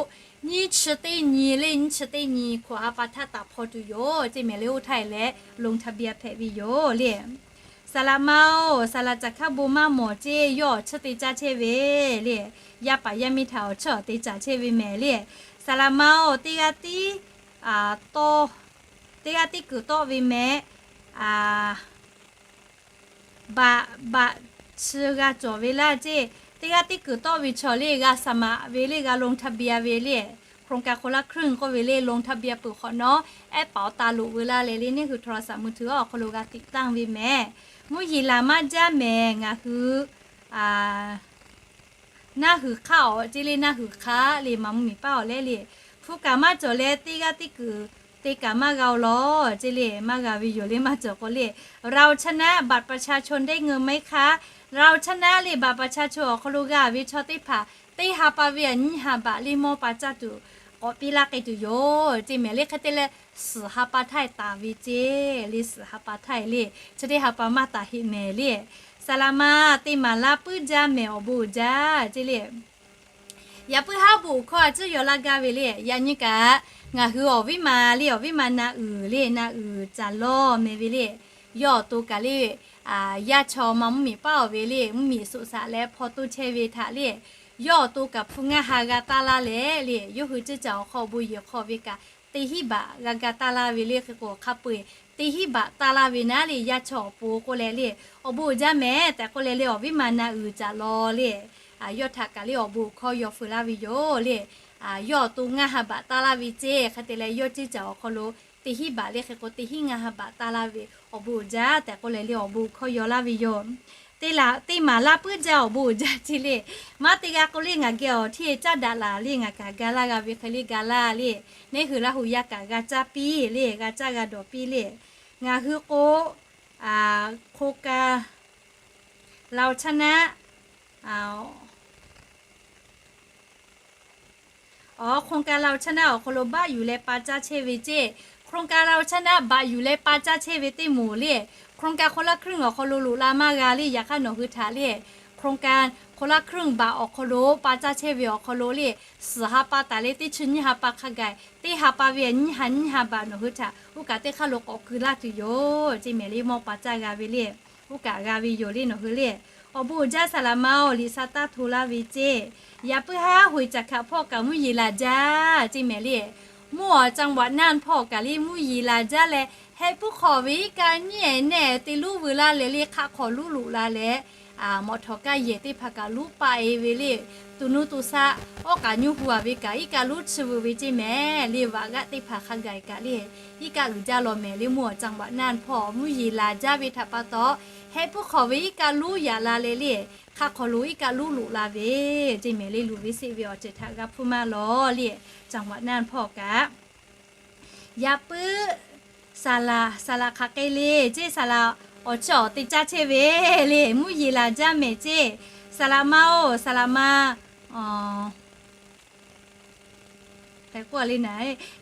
nyiˇ chi teˇ nyi le, nyiˇ chi teˇ nyi hkawꞈ ha pa htaˇ taˍ hpaw tuˬ yoˬ ceˇ mehˍ le. Oˇ htaˇ e leh ลงทะเบียน hpehꞈ ve yoˬ le. Saˍ laꞈ ma-oˬ, saˍ laꞈ caˬ hkaˇ bon maˇ mawˬ ceˇ, yawˇ awˬ chiˇ te caˇ chehˇ ve le. Yaˇ paˍ yaˇ miˇ htaꞈ awˬ chiˇ awˬ te caˍ chehˇ ve mehˍ le. Saˍ laꞈ ma-oˬ, teˇ g'aˇ tiˉ tawˇ, teˇ g'aˇ tiˉ kuiˬ tawˆ ve mehˍ. Baꞈ, baꞈ chi g'a cawˬ ve laˇ ceˇ. Teˇ g'aˇ tiˉ kuiˬ tawˆ ve chaw le g'a สมัคร ve le, g'a ลงทะเบียน ve le. โครงการคนละครึ่ง k'oˆ ve le, ลงทะเบียน peuˬ hk'awꞈ nawˉ แอปเป๋าตัง loꞈ ve laˇ leh le, neˇ hui โทรศัพท์มือถือ awˬ hk'aw lo g'a ติดตั้ง ve mehˍ. Mvuhˇ yeˬ laˬ maˇ jaˇ mehˍ, ngaˬ hui naˆ huiˍ hk'aˇ awˬ ceˇ le, naˆ huiˍ hk'aˇ le, maˍ mvuhˇ miˬ paˇ awˬ leh le. Hpu kaꞈ maˇ cawˬ leh teˇ g'aˇ tiˉ kuiˬ te kaꞈ maˇ g'a-oˬ lawˬ ceˇ le, maˇ g'a ve yoˬ le. Maˇ cawˬ k'o le, เราชนะ บัตรประชาชน ได้เงินไหมคะ? เราชนะ le, บัตรประชาชน awˬ hk'aw lo g'a ve chaw teˇ hpaˍ teˇ ha pa ve aꞈ nyiˇ ha baꞈ le mawˇ pa caˇ tuˬ k'awꞈ piˇ laˇ k'ai tuˬ yoˬ ceˇ mehˍ le. Hk'e te leh suhˍ ha pa htaˇ taˍ ve ceˇ le, suhˍ ha pa htaˇ le, chi teˇ ha pa maˇ taˍ heˆ mehˍ le. Saˍ laꞈ ma te maˍ laˇ puiˉ jaˇ mehˍ, awˬ bon uiˍ jaˇ ceˇ le. Yaꞈ puiˉ haˉ bon awˬ hkawˇ a ciˉ yaw laˇ gaˇ ve le. Yaꞈ nyi kaꞈ ngaˬ hui awˬ viˉ ma le, awˬ viˉ ma na uiˍ le, na uiˍ caˍ lawˇ meh ve le. Yawˇ awˬ to kaꞈ le, yaˇ chaw maˍ mvuhˇ miˬ paˇ awˬ ve le, mvuhˇ miˬ suꞈ shaꞈ leh hpaw toˇ chehˇ ve htaꞈ le, yawˇ awˬ to kaꞈ hpu ngaˇ ha g'a taˇ laˇ leh le, yawˇ hui ceˇ caˬ awˬ hk'aw awˬ bon yeˬ hk'aw ve kaꞈ teˇ hinˉ baꞈ g'a ga taˇ laˇ ve le. Hk'e k'o hk'a peu-eˬ teˇ hinˉ baꞈ taˇ laˇ ve naˉ le, yaˇ chaw awˬ pon k'oˆ leh le, awˬ bon uiˍ jaˇ mehˍ tehꞈ k'oˆ leh le, awˬ viˉ ma na uiˍ caˍ lawˇ le. Yawˇ htaꞈ kaꞈ le awˬ bon awˬ hkawˇ yaw feu laˇ ve yoˬ le. Yawˇ awˬ to ngaˇ ha baꞈ taˇ laˇ ve ceˇ. Hk'e te leh yawˇ ceˇ caˬ awˬ hk'aw lo teˇ hinˉ baꞈ le, hk'e k'o teˇ hinˉ ngaˇ ha baꞈ taˇ laˇ ve, awˬ bon uiˍ jaˇ tehꞈ k'oˆ leh le, awˬ bon awˬ hkawˇ yaw laˇ ve yoˬ. Teˇ maˍ laˇ puiˉ jaˇ, awˬ bon uiˍ jaˇ ceˇ le. Maˇ te g'a k'o le, ngaˬ geh awˬ htiˇ caˉ daꞈ laˬ le, ngaˬ kaꞈ ga laˇ g'a ve hk'e le ga laˇ le. Neˇ hui Laˇ huˍ yaˇ kaꞈ g'a caˇ piˇ le, g'a caˇ g'a dawˬ piˇ le. Ngaˬ hui k'o โครงการ เราชนะ awˬ โครงการ เราชนะ awˬ hk'aw lo baˆ yuˬ leh pa caˇ chehˇ ve ceˇ. โครงการ เราชนะ baˆ yuˬ leh pa caˇ chehˇ ve teˇ moˍ le, โครงการ คนละครึ่ง awˬ hk'aw lo loꞈ la maˇ g'a le. Yaꞈ hk'aˇ nawˬ hui htaꞈ le โครงการ คนละครึ่ง baˆ awˬ hk'aw lo pa caˇ chehˇ ve awˬ hk'aw lo le, suhˍ ha pa taˍ leh teˇ chi nyiˇ ha pa hk'a gaˬ teˇ ha pa ve nyiˇ ha nyiˇ ha baꞈ nawˬ hui htaꞈ oˇ kaꞈ teˇ hk'aˇ lo k'awꞈ keu laˇ tuˬ yoˬ ceˇ mehˍ le. Mawˇ pa caˇ g'a ve le, oˇ kaꞈ g'a ve yoˬ le nawˬ hui le. Awˬ bon uiˍ jaˇ saˍ laꞈ ma-oˬ, liꞈ sha taˇ hto laˇ ve ceˇ. Yaꞈ puiˉ haˉ Hoiˍ caˬ hkaꞈ hpawˇ kaꞈ mvuhˇ yeˬ laˬ jaˇ ceˇ mehˍ le. Mvuhˇ awˬ จังหวัดน่าน hpawˇ kaꞈ le mvuhˇ yeˬ laˬ jaˇ leh, heh puiˉ hk'awꞈ ve iˉ kaˆ nyiˇ ehˍ nehˇ te luˉ veu laˇ leh le, hk'aˆ hk'aw luˉ loꞈ la leh, mawꞈ htawˍ kaˇ yehˬ teˇ hpaˍ kaꞈ luˉ paˆ e ve le. To nuˇ to shaˆ awˉ k'aꞈ nyiˇ hu a ve kaꞈ iˉ kaˆ luˉ chi veu ve ceˇ mehˍ le. Vaꞈ g'aˆ teˇ hpaˍ hk'a gaˬ kaꞈ le, iˉ kaˆ uiˍ jaˇ law mehˍ le. Mvuhˇ awˬ จังหวัดน่าน hpawˇ mvuhˇ yeˬ laˬ jaˇ ve htaꞈ pa taw, heh puiˉ hk'awꞈ ve iˉ kaˆ luˉ yaꞈ la leh le, hk'aˆ hk'aw lo iˉ kaˆ luˉ loꞈ la ve ceˇ mehˍ le. Luˬ ve seˆ ve awˬ ceuˬ htaꞈ g'a hpuˇ maˇ lawˬ le, จังหวัดน่าน hpawˇ kaꞈ. Yaꞈ puiˉ saˍ laꞈ, saˍ laꞈ hk'aˬ hk'e le ceˇ, saˍ laꞈ awˬ chiˇ awˬ te caˇ chehˇ ve le, mvuhˇ yeˬ laˬ jaˇ mehˍ ceˇ. Saˍ laꞈ ma-oˬ, saˍ laꞈ ma k'oˆ le na,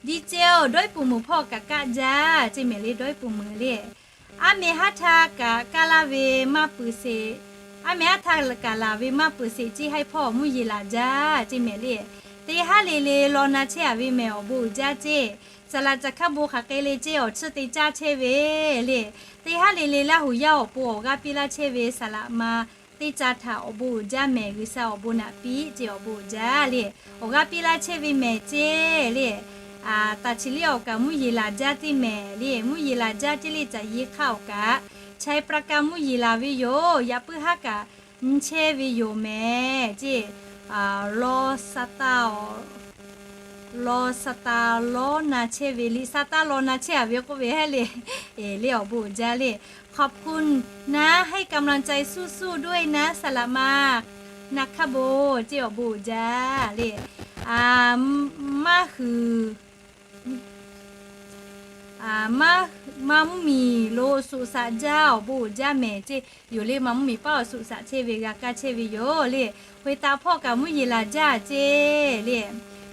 ดีเจ dawˇ iˉ puˍ muiˍ hpawˇ kaꞈ kaˆ jaˇ ceˇ mehˍ le. Dawˇ iˉ puˍ muiˍ le, aˉ meh haˉ htaˇ kaꞈ kaˇ laˇ ve maˇ peuˬ sheˍ. Aˉ meh haˉ htaˇ kaꞈ laˬ ve maˇ peuˬ sheˍ ceˇ, haiˉ hpawˇ mvuhˇ yeˬ laˬ jaˇ ceˇ mehˍ le. Teˇ haˉ le le law na chehˇ a ve mehˍ awˬ bon uiˍ jaˇ ceˇ. Saˍ laꞈ caˬ hkaˇ bon hk'aˬ hk'e le ceˇ, awˬ chiˇ te caˇ chehˇ ve le. Teˇ haˉ le le Laˇ huˍ yaˇ awˬ pon awˬ g'aˇ piˇ laˇ chehˇ ve saˍ laꞈ ma teˇ caˇ htaꞈ awˬ bon uiˍ jaˇ mehˍ. G'uiˬ sha awˬ bon naꞈ piˇ ceˇ, awˬ bon uiˍ jaˇ le. Awˬ g'aˇ piˇ laˇ chehˇ ve mehˍ ceˇ le. Taˍ chi liˇ awˬ kaꞈ mvuhˇ yeˬ laˬ jaˇ ceˇ mehˍ le. Mvuhˇ yeˬ laˬ jaˇ ceˇ le, caꞈ yi hk'aˇ awˬ kaꞈ ชัยปราการ mvuhˇ yeˬ laˬ ve yoˬ. Yaꞈ puiˉ haˉ kaꞈ nyi chehˇ ve yoˬ mehˍ ceˇ. Law sha taˇ, law sha taˇ law na chehˇ ve, liꞈ sha taˇ law na chehˇ a ve k'oˆ ve hehˉ le. Le awˬ bon uiˍ jaˇ le. ขอบคุณนะ ให้กำลังใจ สู้ๆ ด้วยนะ saˍ laꞈ ma na hkaˇ bon ceˇ, awˬ bon uiˍ jaˇ le. Maˇ hui maˇ, maˇ mvuhˇ miˬ lo suꞈ shaꞈ jaˇ, awˬ bon uiˍ jaˇ mehˍ ceˇ. Yoˬ le, maˇ mvuhˇ miˬ paˇ awˬ suꞈ shaꞈ chehˇ ve g'a kaˇ chehˇ ve yoˬ le. Hoꞈ e taꞈ hpawˇ kaꞈ mvuhˇ yeˬ laˬ jaˇ ceˇ le.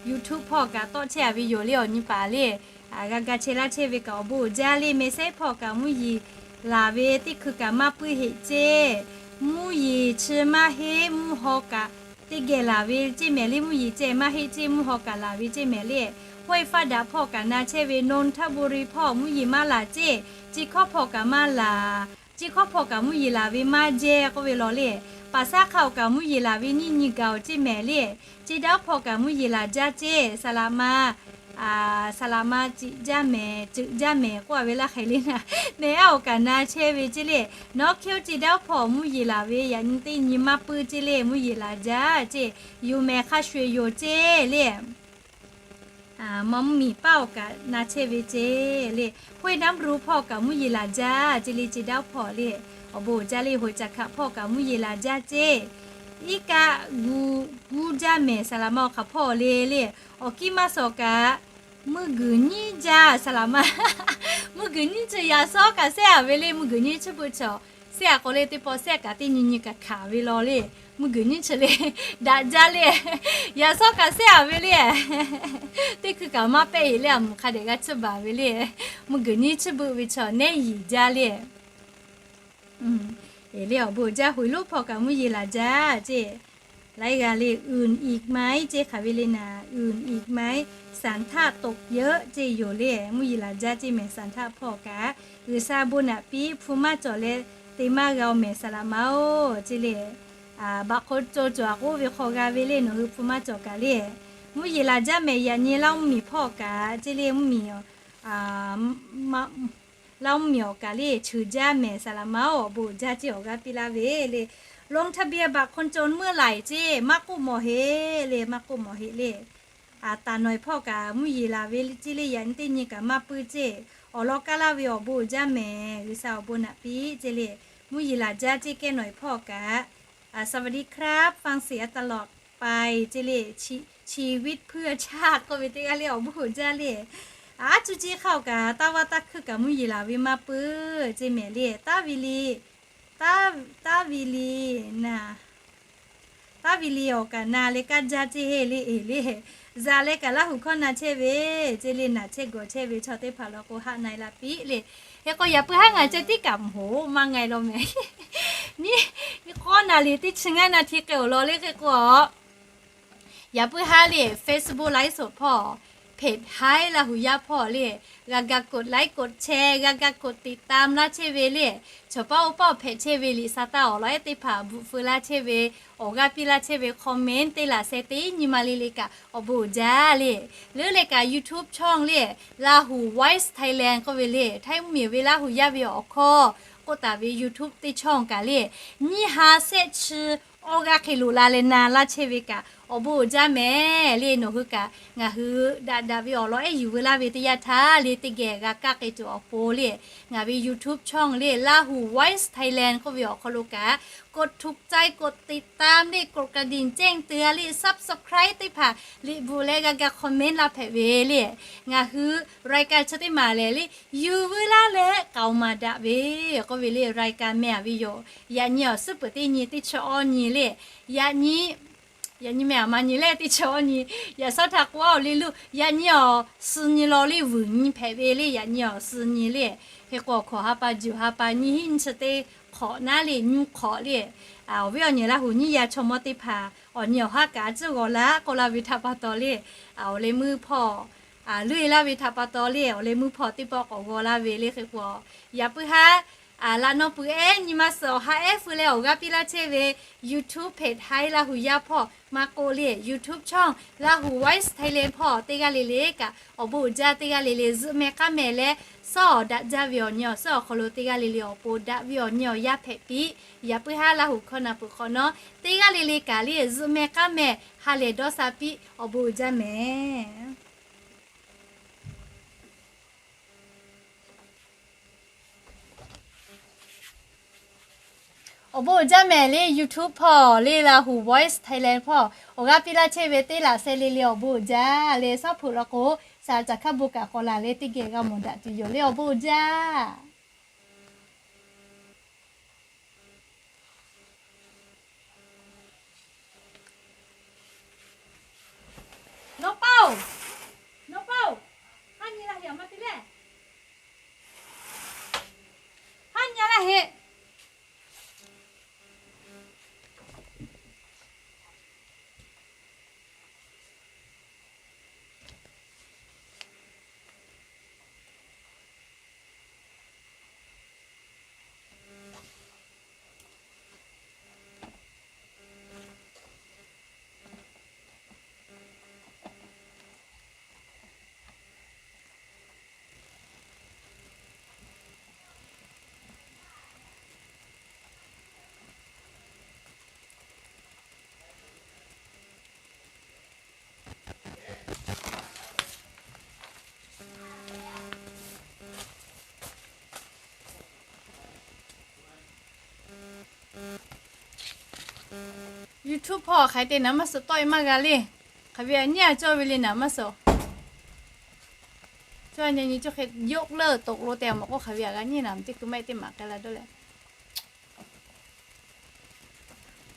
YouTube hpawˇ kaꞈ tawˆ chehˇ a ve yoˬ le, awˬ nyi paˍ le. G'a ga chehˇ laˇ chehˇ ve kaꞈ awˬ bon uiˍ jaˇ le. Mehˍ sehˉ hpawˇ kaꞈ mvuhˇ yeˬ laˬ ve teˇ hkui kaꞈ maˇ puiˉ heꞈ ceˇ. Mvuhˇ yeˬ chi maˇ heˆ, mvuhˇ haw kaꞈ teˇ geh laˬ ve ceˇ mehˍ le. Mvuhˇ yeˬ ceh maˇ heˆ ceˇ, mvuhˇ haw kaꞈ laˬ ve ceˇ mehˍ le. Hawehˇ faˇ daꞈ hpawˇ kaꞈ na chehˇ ve, Nonthapuri hpawˇ mvuhˇ yeˬ maˇ laˬ ceˇ, Chi hkawˇ hpawˇ kaꞈ maˇ laˬ. Chi hkawˇ hpawˇ kaꞈ mvuhˇ yeˬ laˬ ve maˇ jehˇ k'oˆ ve law le. Paˍsaˉ hk'aˇ awˬ kaꞈ mvuhˇ yeˬ laˬ ve nyiˇ nyi gaˬ-oˬ ceˇ mehˍ le. Ceˇ daˇ hpawˇ kaꞈ mvuhˇ yeˬ laˬ jaˇ ceˇ, saˍ laꞈ ma saˍ laꞈ ma ciꞈ jaˇ mehˍ, ceuꞈ jaˇ mehˍ k'oˆ a ve laˇ hk'e le naˍ, mehˍ aˉ awˬ kaꞈ na chehˇ ve ceˇ le. Nawˉ hkiˉ oˇ ceˇ daˇ hpawˇ mvuhˇ yeˬ laˬ ve yaꞈ nyi teˇ nyi maˇ puiˉ ceˇ le, mvuhˇ yeˬ laˬ jaˇ ceˇ, yoˬ mehˍ hk'a shuˍ yoˬ ceˇ le. Mvuhˇ miˬ paˇ awˬ kaꞈ na chehˇ ve ceˇ le. Hawehˇ naˉ ru hpawˇ kaꞈ mvuhˇ yeˬ laˬ jaˇ ceˇ le, ceˇ daˇ hpawˇ le. Awˬ bon uiˍ jaˇ le. Hoꞈ caˍ hkaꞈ hpawˇ kaꞈ mvuhˇ yeˬ laˬ jaˇ ceˇ. Iˉ kaˆ gu guˇ jaˇ mehˍ, saˍ laꞈ ma awˬ hk'aˬ hpawˇ le le. Awˬ kiˇ maˇ suhˍ kaꞈ mvuhˇ guiˬ nyiˉ jaˇ, saˍ laꞈ ma mvuhˇ guiˬ nyiˉ chi yaꞈ sawˉ kaꞈ sehˉ a ve le. Mvuhˇ guiˬ nyiˉ chi beuꞈ chaw sehˉ a k'o le, teˇ pawˆ sehˉ kaꞈ teˇ nyi nyi kaꞈ hkanˍ ve law le. Mvuhˇ guiˬ nyiˉ chi le daꞈ jaˇ le. Yaꞈ sawˉ kaꞈ sehˉ a ve le. Teˇ hkui kaꞈ maˇ pehˆ e le, a mvuhˬ hk'a dehꞈ g'a tsuhˇ baˬ ve le. Mvuhˇ guiˬ nyiˉ chi beuꞈ ve chaw nehˉ yiˍ jaˇ le. E le awˬ bon jaˇ. Hoꞈ lonˉ hpawˇ kaꞈ mvuhˇ yeˬ laˬ jaˇ ceˇ. Laiˉ g'a le, อื่นอีกไหม ceˇ hk'aˬ ve le naˍ, อื่นอีกไหม สันทะตกเยอะ ceˇ yoˬ le. Mvuhˇ yeˬ laˬ jaˇ ceˇ mehˍ, สันทะ hpawˇ kaꞈ. G'uiˬsha bon naꞈ piˇ, hpu maˇ cawˬ leh te maˇ g'a-oˬ mehˍ, saˍ laꞈ ma-oˬ ceˇ le. Baꞈ hk'aw caw cawˬ a k'oˆ ve hk'aw g'a ve le, nawˬ hui hpu maˇ cawˬ kaꞈ le. Mvuhˇ yeˬ laˬ jaˇ mehˍ, yaꞈ nyi Laˇ mvuhˇ miˬ hpawˇ kaꞈ ceˇ le, mvuhˇ miˬ Laˇ mvuhˇ miˬ awˬ kaꞈ le cheuˬ jaˇ mehˍ, saˍ laꞈ ma-oˬ. Awˬ bon uiˍ jaˇ ceˇ, awˬ g'aˇ piˇ laˇ ve le. ลงทะเบียนบัตรคนจน เมื่อไหร่ ceˇ, maˇ k'oˆ mawˬ heˆ le, maˇ k'oˆ mawˬ heˆ le. Taˍ nawˬ hpawˇ kaꞈ mvuhˇ yeˬ laˬ ve ceˇ le, yaꞈ nyi teˇ nyi kaꞈ maˇ puiˉ ceˇ. Awˬ lawn kaˇ laˇ ve awˬ bon uiˍ jaˇ mehˍ, G'uiˬsha awˬ bon naꞈ piˇ ceˇ le. Mvuhˇ yeˬ laˬ jaˇ ceˇ kehˉ nawˬ hpawˇ kaꞈ. สวัสดีครับ ฟังเสียงตลอดไป ceˇ le. ชีวิตเพื่อชาติ k'oˆ ve teˇ g'aˇ le awˬ bon uiˍ jaˇ le. Aˉ cuˇ ceˇ hk'aˇ awˬ kaꞈ taˇ vaˇ taˇ hkuiˇ kaꞈ mvuhˇ yeˬ laˬ ve maˇ puiˉ ceˇ mehˍ le. Taˇ ve le, taˇ ve le naˍ, taˇ ve le awˬ kaꞈ na leh kaˇ jaˇ ceˇ le, e le. Zaꞈ leh kaꞈ Laˇ huˍ hkawˇ na chehˇ ve ceˇ le, naˬ chehˇ gawˬ chehˇ ve chaw teˇ hpaˍ law k'o haˆ na e la piˇ le. Hk'e k'o yaꞈ puiˉ haˉ ngaˬ ceh tiˉ kaꞈ mawˬ maˇ nga e law mehˍ. Nyiˇ, nyiˇ k'awˇ naˍ liˍ teˇ chi ngaˇ naˍ hti k'ai awˬ lawn le hk'e k'o a Yaꞈ puiˉ haˉ le Facebook ไลฟ์สด hpawˇ, เพจ Haiˉ Laˇ huˍ yaˇ hpawˇ le, g'a ga กดไลค์ กดแชร์, g'a ga กดติดตาม laˇ chehˇ ve le. Chaw paˉ oˇ paˆ hpehꞈ chehˇ ve liꞈ sa taˇ awˬ lawn ehˉ teˇ hpaˍ bvuhꞈ feu laˇ chehˇ ve, awˬ g'aˇ piˇ laˇ chehˇ ve comment teˇ laꞈ sheh teˇ nyi ma le le kaꞈ awˬ bon uiˍ jaˇ le. Leuˉ leh kaꞈ YouTube channel le, Laˇ huˍ Voice Thailand k'oˆ ve le, Htaiˇ mvuhˇ miˬ ve Laˇ huˍ yaˇ ve awˬ hkawˇ k'oˆ taˍ ve YouTube teˇ channel kaꞈ le, nyiˇ ha shehˆ chi awˇ g'aˇ hk'e loꞈ la leh na laˇ chehˇ ve kaꞈ awˬ bon uiˍ jaˇ mehˍ le. Nawˬ hui kaꞈ ngaˬ hui daꞈ daꞈ ve awˬ lawn ehˉ yuˬ veu laˇ ve teˇ yanˇ htaˇ le, teˇ geh g'a kaˇ k'ai tuˬ awˬ pon le, ngaˬ ve YouTube channel le, Laˇ huˍ Voice Thailand k'oˆ ve awˬ hk'aw lo kaꞈ กดถูกใจ กดติดตาม le, กดกระดิ่งแจ้งเตือน le, subscribe teˇ hpaˍ liꞈ bvuhꞈ leh g'a ga comment laˇ hpehꞈ ve le. Ngaˬ hui รายการ chi teˇ maˬ lehˬ le, yuˬ veu laˇ leh k'aoˍ maˍ daꞈ ve k'oˆ ve le, รายการ meh a ve yoˬ. Yaꞈ nyi awˬ suhˉ peuˬ teˇ nyi teˇ chi awˇ nyi le, yaꞈ nyi yaꞈ nyi meh a ma nyi le teˇ chi awˇ nyi, yaꞈ shawˉ htaꞈ k'oˆ a le lo, yaꞈ nyi awˬ suh nyi law le vuiˬ nyi hpehꞈ ve le, yaꞈ nyi awˬ suh nyi le. Hk'e k'o awˬ hkawˍ ha pa juˬ ha pa nyi hiˉ nyi chi teˇ hk'awꞈ naˉ le, nyi hk'awꞈ le. Awˬ viˉ awˬ nyi Laˇ huˍ nyiˇ yaˇ chaw mawˇ teˇ hpaˍ awˬ nyi awˬ haˉ kaꞈ a ciˉ g'aw laˇ k'oˆ laˇ ve htaꞈ pa taw le, awˬ leh meuˇ hpawˇ leuˆ e laˇ ve htaꞈ pa taw le, awˬ leh meuˇ hpawˇ teˇ pawˆ k'awꞈ g'aw laˇ ve le. Hk'e k'o yaꞈ puiˉ haˉ laꞈ naw puiˬ ehˉ nyi ma suhˍ awˬ ha ehˉ feu leh awˬ g'aˇ piˇ laˇ chehˇ ve YouTube page Haiˉ Laˇ huˍ yaˇ hpawˇ maˇ k'oˆ le, YouTube channel Laˇ huˍ Voice Thailand hpawˇ teˇ g'aˇ le le kaꞈ awˬ bon uiˍ jaˇ. Teˇ g'aˇ le le zuhꞈ meh k'aˉ meh leh, suhˉ awˬ daꞈ jaˇ ve awˬ nyi awˬ suhˉ awˬ hk'aw lo teˇ g'aˇ le le awˬ pon daꞈ ve awˬ nyi awˬ yaˇ hpehꞈ piˇ. Yaꞈ puiˉ haˉ Laˇ huˍ hkawˇ na peuˬ hk'awꞈ nawˉ, teˇ g'aˇ le le kaꞈ le zuhꞈ meh k'aˉ meh ha lehˬ dawˇ sha piˇ, awˬ bon uiˍ jaˇ mehˍ. Awˬ bon uiˍ jaˇ mehˍ le. YouTube hpawˇ le, Laˇ huˍ Voice Thailand hpawˇ awˬ g'aˇ piˇ laˇ chehˇ ve teˇ laꞈ sheh le le awˬ bon uiˍ jaˇ le. Suhˉ hpeuꞈ law k'o, shaˍ caˬ hkaˇ bon kaꞈ k'awꞈ laˬ leh teˇ geh g'a mawˬ daꞈ tuˬ yoˬ le. Awˬ bon uiˍ jaˇ. Nawˬ paˇ-oˬ, nawˬ paˇ-oˬ, haˉ nyi laˇ heꞈ, a ma te le, haˉ nyi laˇ heꞈ. YouTube hpawˇ hk'aˬ hk'e te naˍ maˇ suhˍ tawˆ e maˇ g'a le. Hk'aˬ ve aꞈ nyi a cawˇ ve le naˍ maˇ suhˍ. Cawˇ nyi nyi cawˇ hk'e ยกเลิก ตกลง te a mawˬ k'o hk'aˬ ve aꞈ g'a nyi naˍ teˇ ku maˇ e teˇ maˬ k'ai la dawˇ leh.